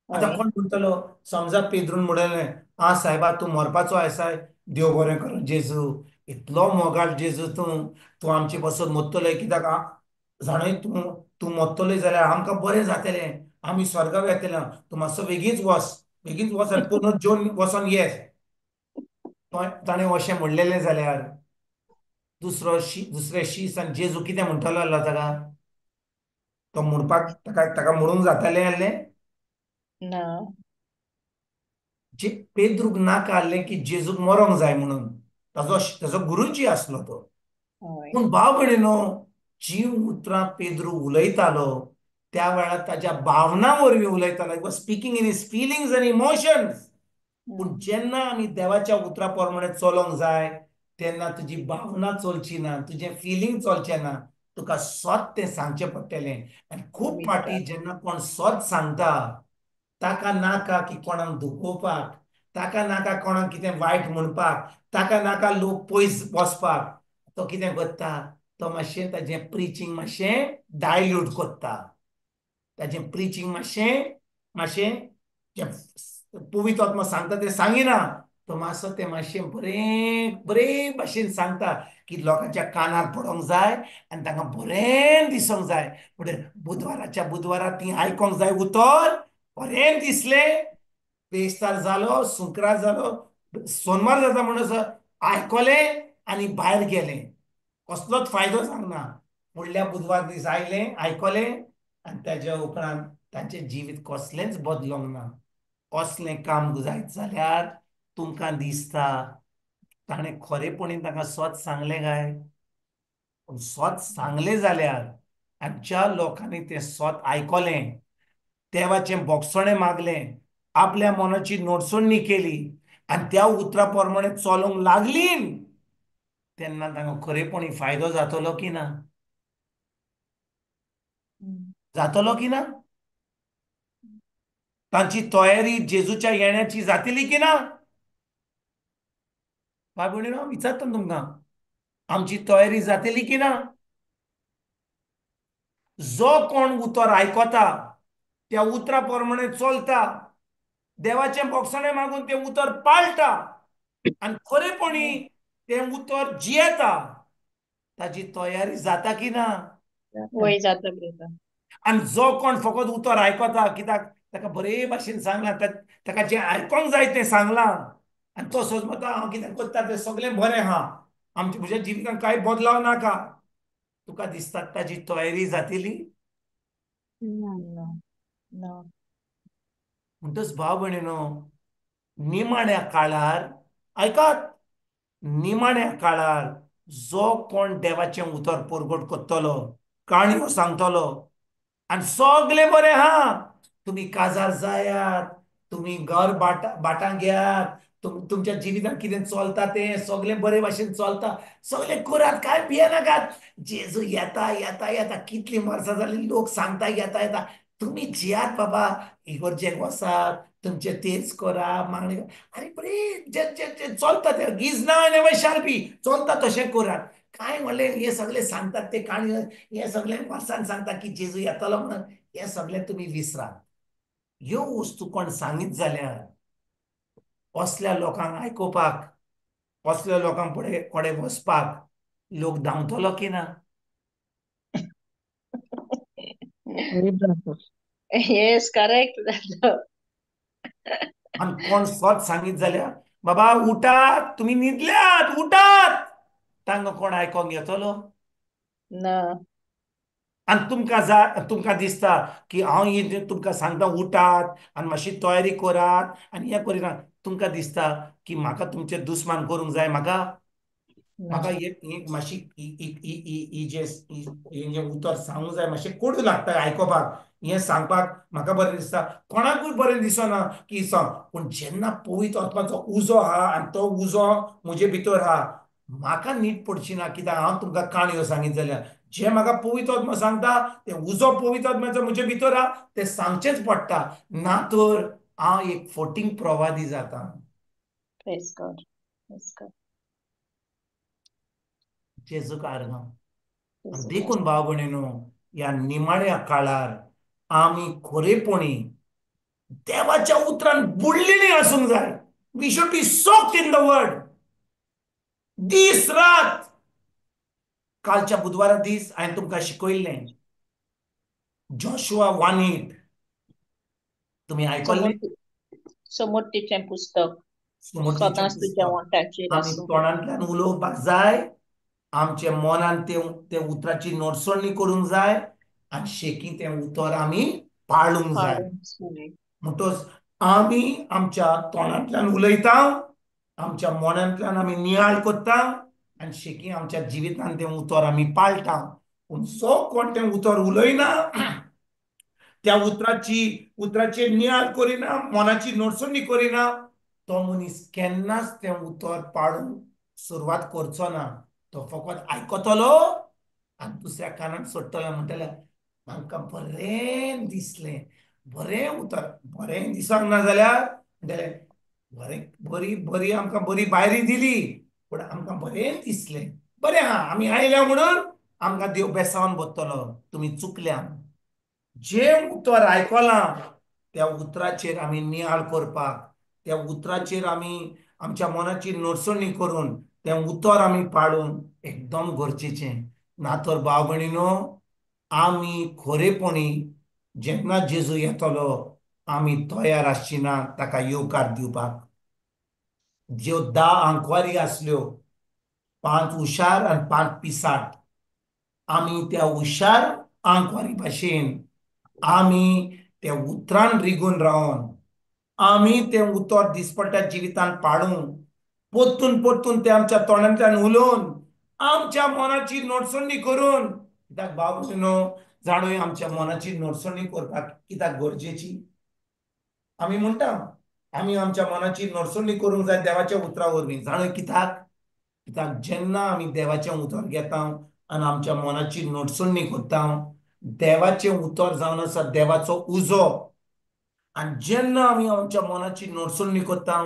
आतां कोण म्हणटलो, समजा पेद्रून म्हणलें आं सायबा तूं मरपाचो आसाय, देव बरें करूं जेजू, इतलो मोगाळ जेजू तूं, तूं आमचे पासून मरतलोय कित्याक जाणय तूं तूं मरतलोय जाल्यार आमकां बरें जातलें, आमी स्वर्गाक वेतले, तूं मातसो बेगीच वच, बेगीच वच आनी पुनः जेवन वचोन ये. ताणें अशें म्हणलेलें जाल्यार दुसरो दुसरे शीस आनी जेजू कितें म्हणटलो आसलो ताका? तो म्हणपाक ताका ताका म्हणूंक जातालें आसलें ना. जे पेद्रूक नाका आसलें की जेजूक मरोंक जाय म्हणून, ताजो ताजो गुरुजी आसलो तो. पूण भाव भयणीनो जी उतरां पेद्रू उलयतालो त्या वेळार ताज्या भावना वरवीं उलयतालो. He was speaking in his feelings and emotions. पूण जेन्ना आमी देवाच्या उतरा प्रमाणे चलोंक जाय तेन्ना तुजी भावना चलची ना, तुजें फिलींग चलचें ना, तुका सत तें सांगचें पडटलें. आनी खूब फावटी जेन्ना कोण सत सांगता ताका नाका की कोणाक दुखोवपाक, ताका नाका कोणाक कितें वायट म्हणपाक, ताका नाका लोक पयस वचपाक, तो कितें करता, तो मातशें ताजें प्रिचींग मातशें डायल्यूट करता, ताजें प्रिचींग मातशें मातशें पवित्र आत्मा सांगता तें सांगिना, तो मातसो तें मातशें बरें बरे भाशेन सांगता की लोकांच्या कानार पडोंक जाय आनी तांकां बरें दिसोंक जाय. पूण बुधवाराच्या बुधवारा ती आयकोंक जाय उतर, बरें दिसलें, बेस्तार जालो, सुंक्रार जालो, सोनवार जाता म्हणून आयकलें आनी भायर गेलें, कसलोच फायदो जावंक. फुडल्या बुधवार दीस आयलें, आयकलें आनी ताज्या उपरांत तांचें जिवीत कसलेंच बदलोंक ना. असलें काम जायत जाल्यार तुमकां दिसता ताणें खरेपणी तांकां सत सांगलें काय? पूण सत सांगलें जाल्यार आनी ज्या लोकांनी तें सत आयकलें, देवाचें बोगसणें मागलें, आपल्या मनाची नोटसणणी केली आनी त्या उतरा प्रमाणे चलूंक लागली, तेन्ना तांकां खरेपणी फायदो जातलो की ना? जातलो की ना? तांची तयारी जेजूच्या येण्याची जातली की ना? भाय भयणीनो, हांव विचारता तुमकां, आमची तयारी जातली की ना? जो कोण उतर आयकता त्या उतरा प्रमाणे चलता, देवाचें बोगसणें मागून तें उतर पाळटा आनी खरेपणी तें उतर जियेता, ताजी तयारी जाता की ना? वय जाता ब्रदर. आनी जो कोण फकत उतर आयकता, कित्याक ताका बरे भाशेन सांगलां, ताका जें आयकोंक जाय तें सांगलां आनी तो सोजमता हांव कितें करता तें सगळें बरें आहा, आमच्या म्हज्या जिवितांत कांय बदलाव नाका, तुका दिसता ताजी तयारी जातली? ना. म्हणटच भाव भयणीनो, निमाण्या काळार आयकात, निमाण्या काळार जो कोण देवाचें उतर परगट करतलो, काणयो सांगतलो आनी सगळें बरें आहा, तुमी काजार जायात, तुमी घर बाटां घेयात, तुमच्या जिवितांत कितें चलता तें सगळें बरे भाशेन चलता, सगळें करात, कांय भियेनाकात, जेजू येता येता येता, कितलीं वर्सां जालीं लोक सांगता येता येता, तुमी जियात बाबा, इगर्जेक वसात, तुमचें तेच करा, मागणी, आनी बरें जे जे जे चलता तें गिजना आनी शार्पी चलता तशें करात. कांय म्हणलें हें सगळें सांगतात ते काणी, हें सगळें वर्सान सांगता की जेजू येतलो म्हणून, हें सगळें तुमी विसरात. ह्यो वस्तू कोण सांगीत जाल्यार असल्या लोकांक आयकुपाक, असल्या लोकांक फुडें कडेन वचपाक लोक धांवतलो की ना? Yes, correct. आनी कोण सत सांगीत जाल्यार बाबा उठात, तुमी न्हिदल्यात, उठात, तांकां कोण आयकोंक येतलो ना? आनी तुमकां तुमकां दिसता की हांव ही तुमकां सांगता उठात आनी मातशी तयारी करात आनी हें करिना, तुमकां दिसता की म्हाका तुमचे दुस्मान करूंक जाय, म्हाका म्हाका हे मातशी ही जें उतर सांगूंक जाय, मातशें कोडू लागता आयकोपाक, हें सांगपाक म्हाका बरें दिसता, कोणाकूय बरें दिसना की सांग, पूण जेन्ना पवित्र आत्माचो उजो आहा आनी तो उजो म्हजे भितर आहा, म्हाका न्हीद पडची ना, कित्याक हांव तुमकां काणयो सांगीत जाल्यार जे म्हाका पवित्र आत्मा सांगता तें उजो पवित्र आत्म्याचो म्हजे भितर आहा तें सांगचेंच पडटा, ना तर हांव एक फोटींग प्रवादी जाता. Praise God. Praise God. जेजूक आर्गां. देखून भाव भयणीनो, ह्या निमाण्या काळार आमी खरेपणी देवाच्या उतरान बुडलेली आसूंक जाय. We should be soaked in the word दीस रात. कालच्या बुधवारा दीस हांवें तुमकां शिकयल्लें जॉशुआ 1:8, तुमी आयकल्लें? समोरतीचें पुस्तक, आमी तोंडांतल्यान उलोवपाक जाय, आमचे मनान ते उतराची नोटसणी करूंक जाय आनी शेकी तें उतर आमी पाळूंक जाय. म्हणटच आमी आमच्या तोंडांतल्यान उलयता, आमच्या मनांतल्यान आमी नियाळ करता आनी शेकी आमच्या जिवितान तें उतर आमी पाळटा. पूण जो कोण तें उतर उलयना, त्या उतराचेर नियाळ करिना, मनाची नोटसणी करिना, तो मनीस केन्नाच तें उतर पाळूंक सुरवात करचो ना. तो फकत आयकतलो आनी दुसऱ्या कानान सोडटलो, म्हणटले म्हाका बरें दिसलें, बरें उतर, बरें दिसक ना जाल्यार म्हणटले बरें, बरी बरी आमकां बरी भायरी दिली, पूण आमकां बरें दिसलें, बरें आहा, आमी आयल्या म्हणून आमकां देव बेसावन बसतलो. तुमी चुकल्या. जें उतर आयकलां त्या उतराचेर आमी नियाळ करपाक, त्या उतराचेर आमी आमच्या मनाची नोटसणी करून तें उतर आमी पाळून एकदम गरजेचें. ना तर भाव भयणीनो, आमी खरेपणी जेन्ना जेजू येतलो आमी तयार आसची ना ताका येवकार दिवपाक. ज्यो 10 आंकवारी आसल्यो, 5 हुशार आनी 5 पिसाट, आमी त्या हुशार आंकवारी भाशेन आमी त्या उतरान रिगून रावन आमी तें उतर दिसपट्ट्या जिवितान पाळून परतून परतून ते आमच्या तोंडांतल्यान उलोवन आमच्या मनाची नोटसणी करून. कित्याक भाव भयणीनो, जाणूय आमच्या मनाची नोटसणी करपाक कित्याक गरजेची? आमी म्हणटा आमी आमच्या मनाची नोटसणी करूंक जाय देवाच्या उतरा वरवीं. जाणूय कित्याक? कित्याक जेन्ना आमी देवाचें उतर घेता आनी आमच्या मनाची नोटसणी करता, देवाचें उतर जावन आसा देवाचो उजो. आनी जेन्ना आमी आमच्या मनाची नोटसणी करता,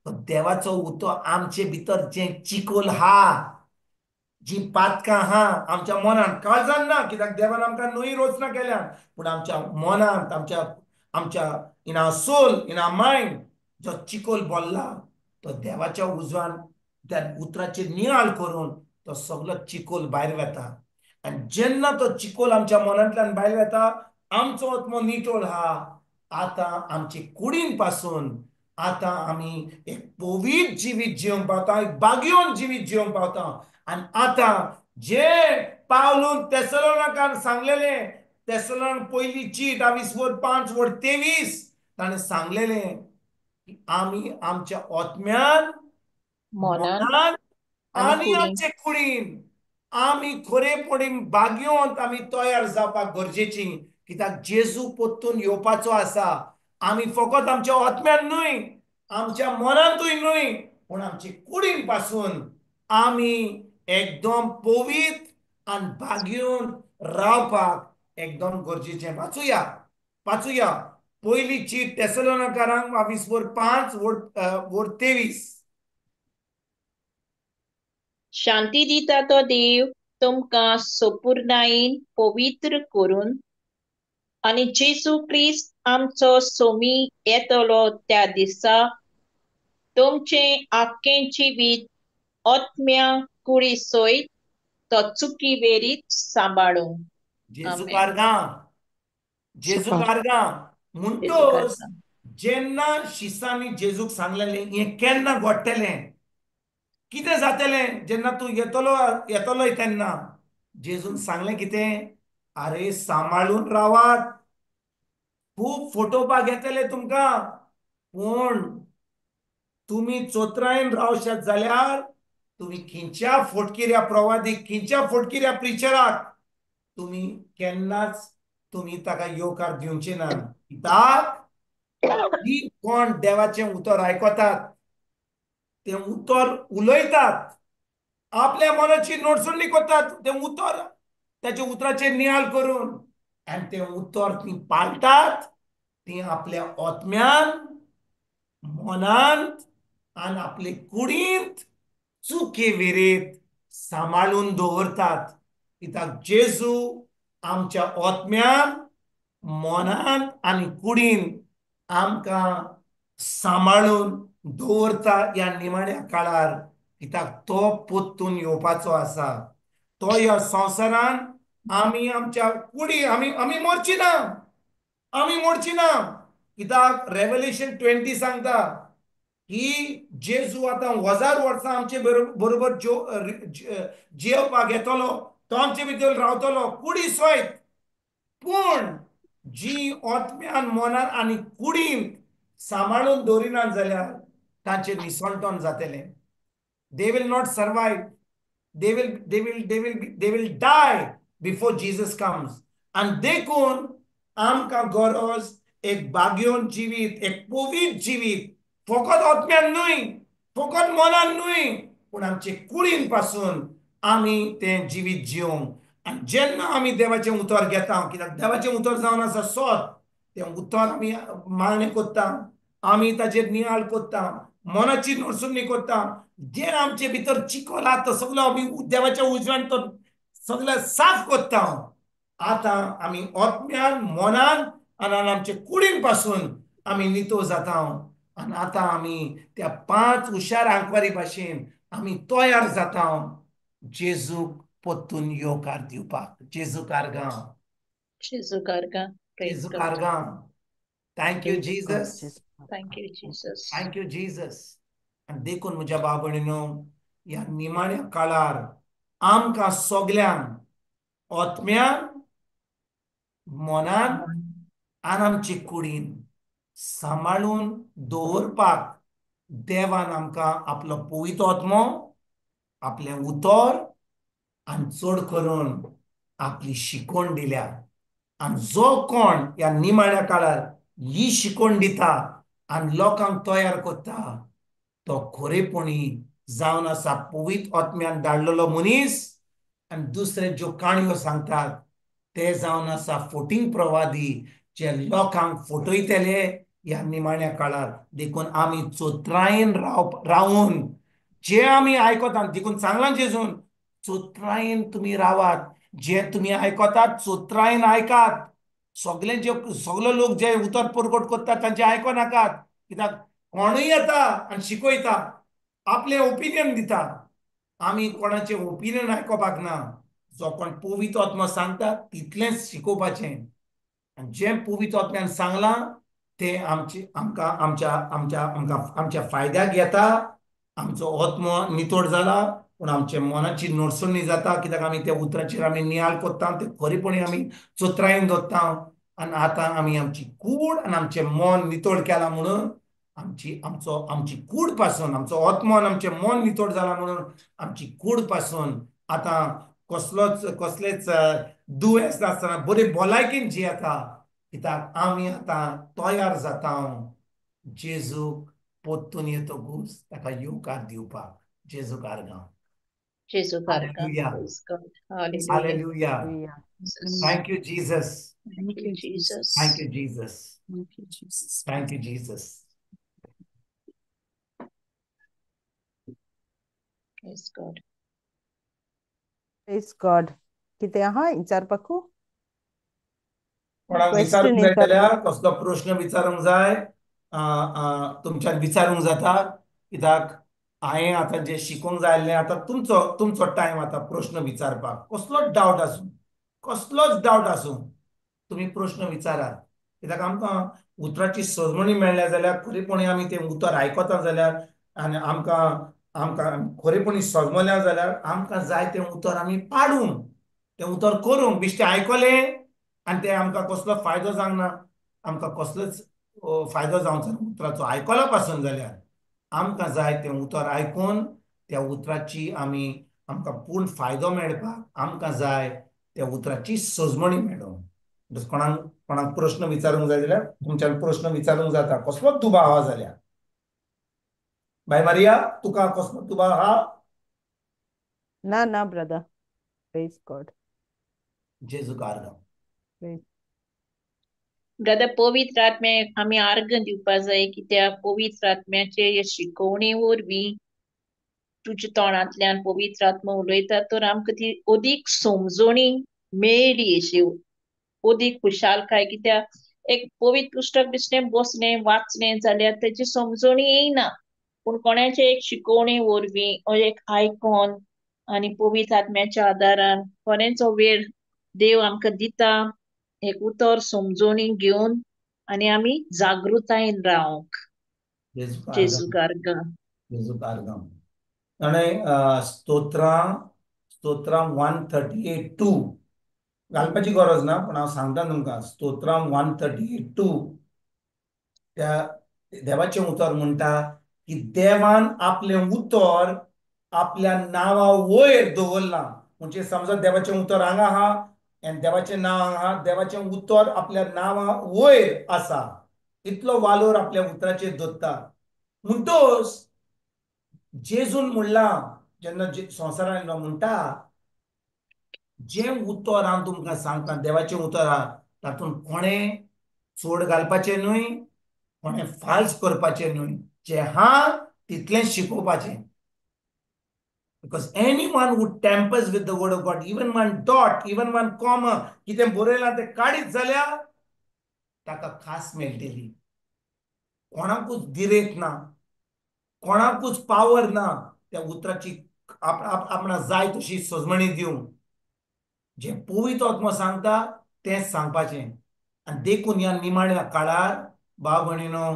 देवाचो उतर आमचे भितर जें चिकोल हा, जी पातकां आहा आमच्या मनान, काळजान ना, कित्याक देवान आमकां न्हय रचना केल्या, पूण आमच्या मनांत, आमच्या आमच्या in our soul, in our mind जो चिकोल भरला तो देवाच्या उजवान त्या उतराचेर नियाळ करून तो सगलो चिकोल भायर वता. आनी जेन्ना तो चिकोल आमच्या मनांतल्यान भायर वता, आमचो आत्मो नितळ आहा. आतां आमचे कुडीन पासून आतां आमी एक पवित्र जिवीत जिवंक पावता, एक बागयोन जिवीत जिवंक पावता. आनी आतां जे पावलून तेसलोनाकान सांगलेलें, तेसलोन पयली चीट 20:5-23 ताणें सांगलेलें की आमी आमच्या आत्म्यान, मनान आनी आमचे कुडीन आमी खरेपणी बागयोन आमी तयार जावपाक गरजेची. कित्याक जेजू परतून येवपाचो आसा. आमी फकत आमच्या आत्म्यान न्हय, आमच्या मनांतूय न्हय, पूण आमचे कुडीन पासून आमी एकदम पवित्र आनी बागयोन रावपाक एकदम गरजेचें. वाचुया वाचुया पयली चीट तेसलोनाकारांक 20:5-23. शांती दिता तो देव तुमकां सोपुर्णायेन पवित्र करून आनी जेजू क्रिस्त आमचो सोमी येतलो त्या दिसा तुमचें आख्खें जिवीत आत्म्या कुडी सयत तो चुकी वेरीत सांबाळूं. जेजू कारगां, जेजू कारगां. म्हणटोच जेन्ना शिसांनी जेजूक सांगलेलें हें केन्ना घडटलें, कितें जातलें जेन्ना तूं येतलो येतलोय, तेन्ना जेजून सांगलें कितें? अरे सांबाळून रावात, खूब फोटोवपाक येतले तुमकां, पूण तुमी चोत्रायेन रावशात जाल्यार तुमी खंयच्या फोटकिऱ्या प्रवादीक, खंयच्या फोटकिऱ्या प्रिचराक तुमी केन्नाच तुमी ताका येवकार दिवचे ना. कित्याक जी कोण देवाचें उतर आयकतात, तें उतर उलयतात, आपल्या मनाची नोटसणी करतात, तें उतर ताच्या उतराचेर नियाळ करून, आनी तें उतर तीं पाळटात, तीं आपल्या आत्म्यान, मनांत आनी आपले कुडींत चुके विरेत सांबाळून दवरतात. कित्याक जेजू आमच्या आत्म्यान, मनांत आनी कुडीन आमकां सांबाळून दवरता ह्या निमाण्या काळार. कित्याक तो परतून येवपाचो आसा. तो ह्या संवसारान आमी आमच्या कुडी आमी आमी मरची ना, आमी मरची ना. कित्याक रेवलेशन 20 सांगता की जेजू आतां 1000 वर्सां आमचे बरोबर जियेवपाक येतलो, तो आमचे भितर रावतलो कुडी सयत. पूण जी आत्म्यान, मनान आनी कुडीन सांबाळून दवरिनात जाल्यार तांचें निसणटण जातलें. They will not survive. They will they will they will they will die before Jesus comes. आनी देखून आमकां गरज एक बागयोन जिवीत, एक पवित्र जिवीत, फकत आत्म्यान न्हय, फकत मनान न्हय, पूण आमचे कुडीन पासून आमी तें जिवीत जिवंक. आनी जेन्ना आमी देवाचें उतर घेता, कित्याक देवाचें उतर जावन आसा सत, तें उतर आमी मागणें करता, आमी ताचेर नियाळ करता, मनाची नोटसणी करता, जें आमचे भितर चिकोल आहा तो सगलो आमी देवाच्या उजव्यान तो सगळें साफ करता. आतां आमी आत्म्यान, मनान आनी आमचे कुडीन पासून आमी नितळ जाता. आनी आतां आमी त्या 5 हुशार आंकवारी भाशेन आमी तयार जाता जेजूक परतून येवकार दिवपाक. जेजू कारगां, जेजू कारगां, जेजू कारगां. Thank you Jesus, thank you Jesus, thank you Jesus. आनी देखून म्हज्या भाव भयणीनो, ह्या निमाण्या काळार आमकां सगल्यांक आत्म्यान, मनान आनी आमचे कुडीन सांबाळून दवरपाक देवान आमकां आपलो पवित्र आत्मो, आपलें उतर आनी चड करून आपली शिकवण दिल्या. आनी जो कोण ह्या निमाण्या काळार ही शिकवण दिता आनी लोकांक तयार करता तो खरेपणी जावन आसा पवित्र आत्म्यान धाडलेलो मनीस. आनी दुसरे ज्यो काणयो सांगतात ते जावन आसा फोटींग प्रवादी जे लोकांक फटयतले ह्या निमाण्या काळार. देखून आमी चोत्रायेन रावून जे आमी आयकतात, देखून सांगलां जेजून, चोत्रायेन तुमी रावात, जे तुमी आयकतात चोत्रायेन आयकात. सगळे जे सगळे लोक जे उतर परगट करतात तांचे आयको नाकात, कित्याक कोणूय येता आनी शिकयता, आपलें ओपिनियन दिता. आमी कोणाचें ओपिनियन आयकोपाक ना. जो कोण पवित्र आत्मो सांगता तितलेंच शिकोवपाचें. आनी जें पवित्र आत्म्यान सांगलां तें आमचे आमकां आमच्या आमच्या आमकां आमच्या फायद्याक येता. आमचो आत्मो नितळ जाला पूण आमच्या मनाची नडसणी जाता, कित्याक आमी त्या उतराचेर आमी नियाळ करता, ते खरेपणी आमी चोत्रायेन दवरता. आनी आतां आमी आमची कूड आनी आमचें मन नितळ केलां म्हणून आमची आमचो आमची कूड पासून आमचो आत्मो आनी आमचें मन नितळ जालां म्हणून आमची कूड पासून आतां कसलोच कसलेच दुयेंस नासतना बरी भलायकेन जियेता, कित्याक आमी आतां तयार जाता जेजूक परतून येतकूच ताका येवकार दिवपाक. जेजूक आर्गां. जेजूक आर्गां. Hallelujah. Praise God. Hallelujah. Hallelujah. Jesus. Thank you Jesus. Thank you, Jesus. Thank you Jesus. Thank you, Jesus. Thank you Jesus. Praise God. Praise God. कितें आहा विचारपाकू? कोणाक विचारूंक जाय जाल्यार कसलो प्रश्न विचारूंक जाय तुमच्यान विचारूंक जाता, कित्याक हांवें आतां जें शिकोवंक जाय आसलें आतां तुमचो तुमचो टायम आतां प्रश्न विचारपाक. कसलोच डावट आसूं, कसलोच डावट आसूं, तुमी प्रश्न विचारात, कित्याक आमकां उतराची सजमणी मेळ्ळ्या जाल्यार खरेपणी आमी तें उतर आयकता जाल्यार आनी आमकां आमकां खरेपणी सजमल्या जाल्यार आमकां जाय तें उतर आमी पाडूंक, तें उतर करूंक. बेश्टें आयकलें आनी तें आमकां कसलो फायदो जावंक ना, आमकां कसलोच फायदो जावचो ना उतराचो आयकलो पासून जाल्यार. आमकां जाय तें उतर आयकून त्या उतराची आमी आमकां पूर्ण फायदो मेळपाक आमकां जाय त्या उतराची सजमणी मेळोवंक. कोणाक कोणाक प्रश्न विचारूंक जाय जाल्यार तुमच्यान प्रश्न विचारूंक जाता, कसलोच दुबाव आहा जाल्यार. बाय मारिया, तुका कसलो दुबाव आहा? ना ना ब्रदर. प्रेज गॉड. जेजूक आर्गां. ब्रदर, पवित्र आत्म्याक आमी आर्गां दिवपा जाय, कित्याक पवित्र आत्म्याचे शिकवणी वरवीं तुज्या तोंडांतल्यान पवित्र आत्मा उलयता तर आमकां ती अदीक समजणी मेळ्ळी, अशी अदीक खुशालकाय. कित्याक एक पवित्र पुस्तक बेश्टें बसलें वाचलें जाल्यार तेजी समजणी येयना, पूण कोणाचे एक शिकवणी वरवीं एक आयकून आनी पवित्र आत्म्याच्या आदारान कोणाचो वेळ देव आमकां दिता एक उतर समजणी घेवन आनी आमी जागृतायेन रावंक. जेजूक आर्गां. जेजूक आर्गां. ताणें स्तोत्रां स्तोत्रां 138:2 घालपाची गरज ना, पूण हांव सांगता तुमकां. स्तोत्रां 138:2 त्या देवाचें उतर म्हणटा की देवान आपलें उतर आपल्या नांवा वयर दवरलां. म्हणजे समजा देवाचें उतर हांगा आहा आनी देवाचें नांव हांगा आहा, देवाचें उतर आपल्या नांवा वयर आसा, इतलो वालोर आपल्या उतराचेर दवरता. म्हणटोच जेजून म्हणलां जेन्ना संवसारान आयलो म्हणटा, जें उतर हांव तुमकां सांगता देवाचें उतर आहा तातूंत कोणें चोड घालपाचें न्हय, कोणें फाल्स करपाचें न्हय, जें आहा तितलेंच शिकोवपाचें. Because anyone who tampers with the word of God, even one dot, even one comma, कितें बरयलां तें काडीत जाल्यार ताका खास मेळटली. कोणाकूच दिरेत ना, कोणाकूच पावर ना त्या उतराची आपणा जाय तशी सजमणी दिवंक. जें पवित्र आत्मो सांगता तेंच सांगपाचें. आनी देखून ह्या निमाण्या काळार भाव भयणीनो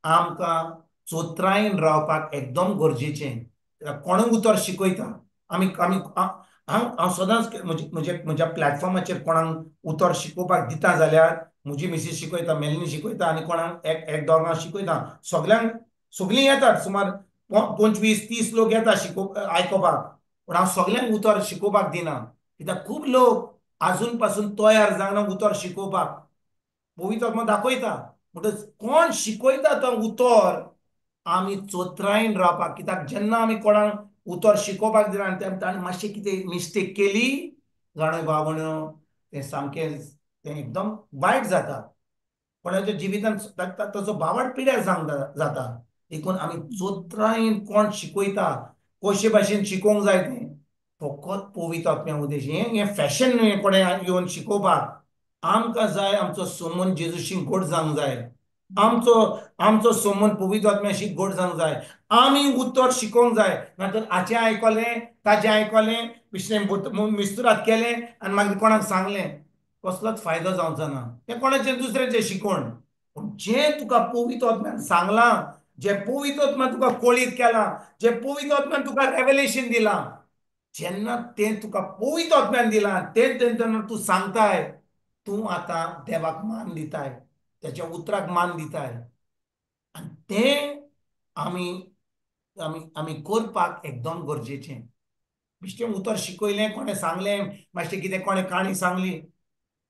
आमकां चोत्रायेन रावपाक एकदम गरजेचें. कोणूय उतर शिकयता आमी आमी हांव हांव सदांच म्हजे म्हज्या प्लॅटफॉर्माचेर कोणाक उतर शिकोवपाक दिता जाल्यार म्हजी मिसीस शिकयता, मेलनी शिकयता आनी कोणाक एक एक दोगांक शिकयता. सगल्यांक सगळीं येतात, सुमार 25-30 लोक येता आयकोपाक, पूण हांव सगल्यांक उतर शिकोवपाक दिना, कित्याक खूब लोक आजून पासून तयार जावना उतर शिकोवपाक. पवित्र आत्मा दाखयता, म्हणटच कोण शिकयता तो उतर आमी चोत्रायन रावपाक, कित्याक जेन्ना आमी कोणाक उतर शिकोवपाक दिना आनी ताणें मातशें कितें मिस्टेक केली जाणा बाबणो, तें सामकें तें एकदम वायट जाता, कोणाच्या जिवितान ताचो बावट पिड्यार जावंक जाता. देखून आमी चोत्रायन कोण शिकयता कशे भाशेन शिकोवंक जाय तें फकत पवित्र आत्म्या उद्देश. हें फॅशन न्हय कोणें येवन शिकोवपाक. आमकां जाय आमचो सोमन जेजूशी गोड जावंक जाय, आमचो आमचो सोमन पवित्र आत्म्याशी गोड जावंक जाय, आमी उतर शिकोवंक जाय. ना तर हाचें आयकलें ताचें आयकलें बिश्टें मिस्तुरात केलें आनी मागीर कोणाक सांगलें, कसलोच फायदो जावचो ना. तें कोणाचें दुसऱ्याचें शिकोवण. पूण जें तुका पवित्र आत्म्यान सांगलां, जें पवित्र आत्म्यान तुका कळीत केलां, जें पवित्र आत्म्यान तुका रेवलेशन दिलां, जेन्ना तें तुका पवित्र आत्म्यान दिलां तें तेन्ना तूं सांगताय, तूं आतां देवाक मान दिताय, त्याच्या उतराक मान दिताय. आनी तें आमी आमी आमी करपाक एकदम गरजेचें. बिश्टें उतर शिकयलें, कोणें सांगलें मातशें कितें, कोणें काणी सांगली.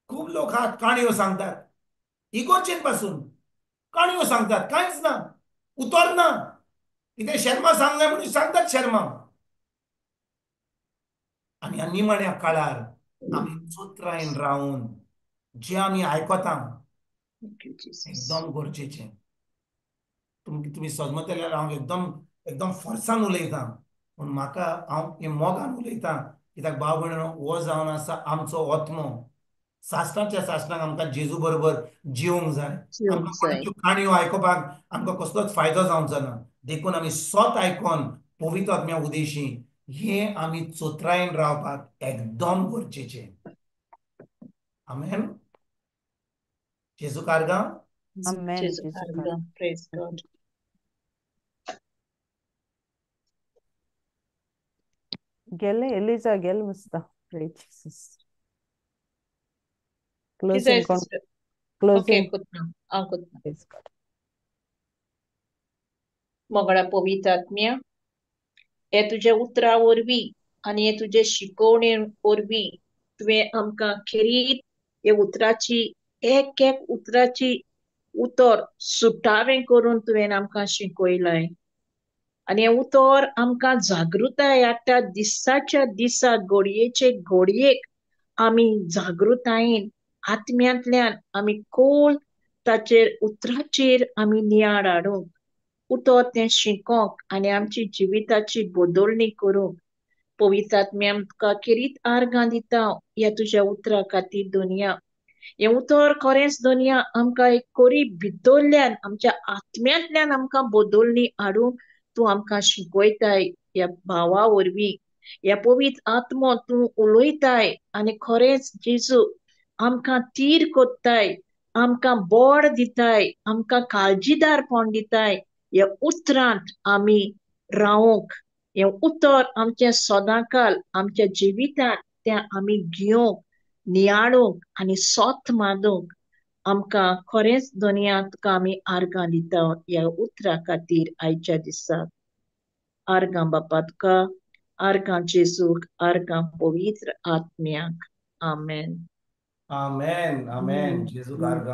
खूब लोक आहात काणयो सांगतात, इगोर्जेन पासून काणयो सांगतात, कांयच ना, उतर ना, कितें शर्मा सांगलें म्हणून सांगतात शर्मा. आनी ह्या निमाण्या काळार आमी चोत्रायन रावन जे आमी आयकता एकदम गरजेचें. तुमी सजमतले जाल्यार हांव एकदम एकदम फोर्सान उलयतां, पूण म्हाका हांव हे मोगान उलयतां, कित्याक भाव भयणो हो जावन आसा आमचो आत्मो. सासणाच्या सासणाक आमकां जेजू बरोबर जिवंक जाय. आमकां कोणाच्यो काणयो आयकुपाक आमकां कसलोच फायदो जावचो ना. देखून आमी स्वत आयकोन पवित्र आत्म्या उदेशी हे आमी चोत्रायन रावपाक एकदम गरजेचें. आमेन. जेजू कारगां. आमेन. Praise God. गेले एलिजा गेले मस्ता. Praise Jesus. Closing. Closing. Okay, मोगळा पवित्र आत्म्या, हे तुजे उतरा वरवीं आनी हे तुजे शिकोवणे वरवीं तुवें आमकां खेरीत हे उतराची एक एक उतराची उतर सुटावें करून तुवें आमकां शिकयलाय. आनी हें उतर आमकां जागृताय हाडटा. दिसाच्या दिसा घडयेचे घडयेक आमी जागृतायेन आत्म्यांतल्यान आमी खोल ताचेर उतराचेर आमी नियाळ हाडूंक, उतर तें शिकोंक आनी आमची जिविताची बदलणी करूंक पवित्र आत्म्या तुका खेरीत आर्गां दिता ह्या तुज्या उतरा खातीर दोनया. हें उतर खरेंच दोनया आमकां एक कोरी भितरल्यान आमच्या आत्म्यांतल्यान आमकां बदलणी हाडूंक तूं आमकां शिकयताय ह्या भावा वरवीं. ह्या पवित्र आत्मो तूं उलयताय आनी खरेंच जेजू आमकां तीर कोत्ताय, आमकां बोड दिताय, आमकां काळजीदारपण दिताय. ह्या उतरांत आमी रावंक, हें उतर आमचें सदांकाल आमच्या जिवितांत तें आमी घेवंक, नियाळूंक आनी सोत मानूंक आमकां खरेंच दोनया तुका आमी आर्गां दिता ह्या उतरा खातीर आयच्या दिसाक. आर्गां बापा तुका, आर्गां जेजूक, आर्गां पवित्र आत्म्याक. आमेन. आमेन. आमेन. जेजूक आर्गां.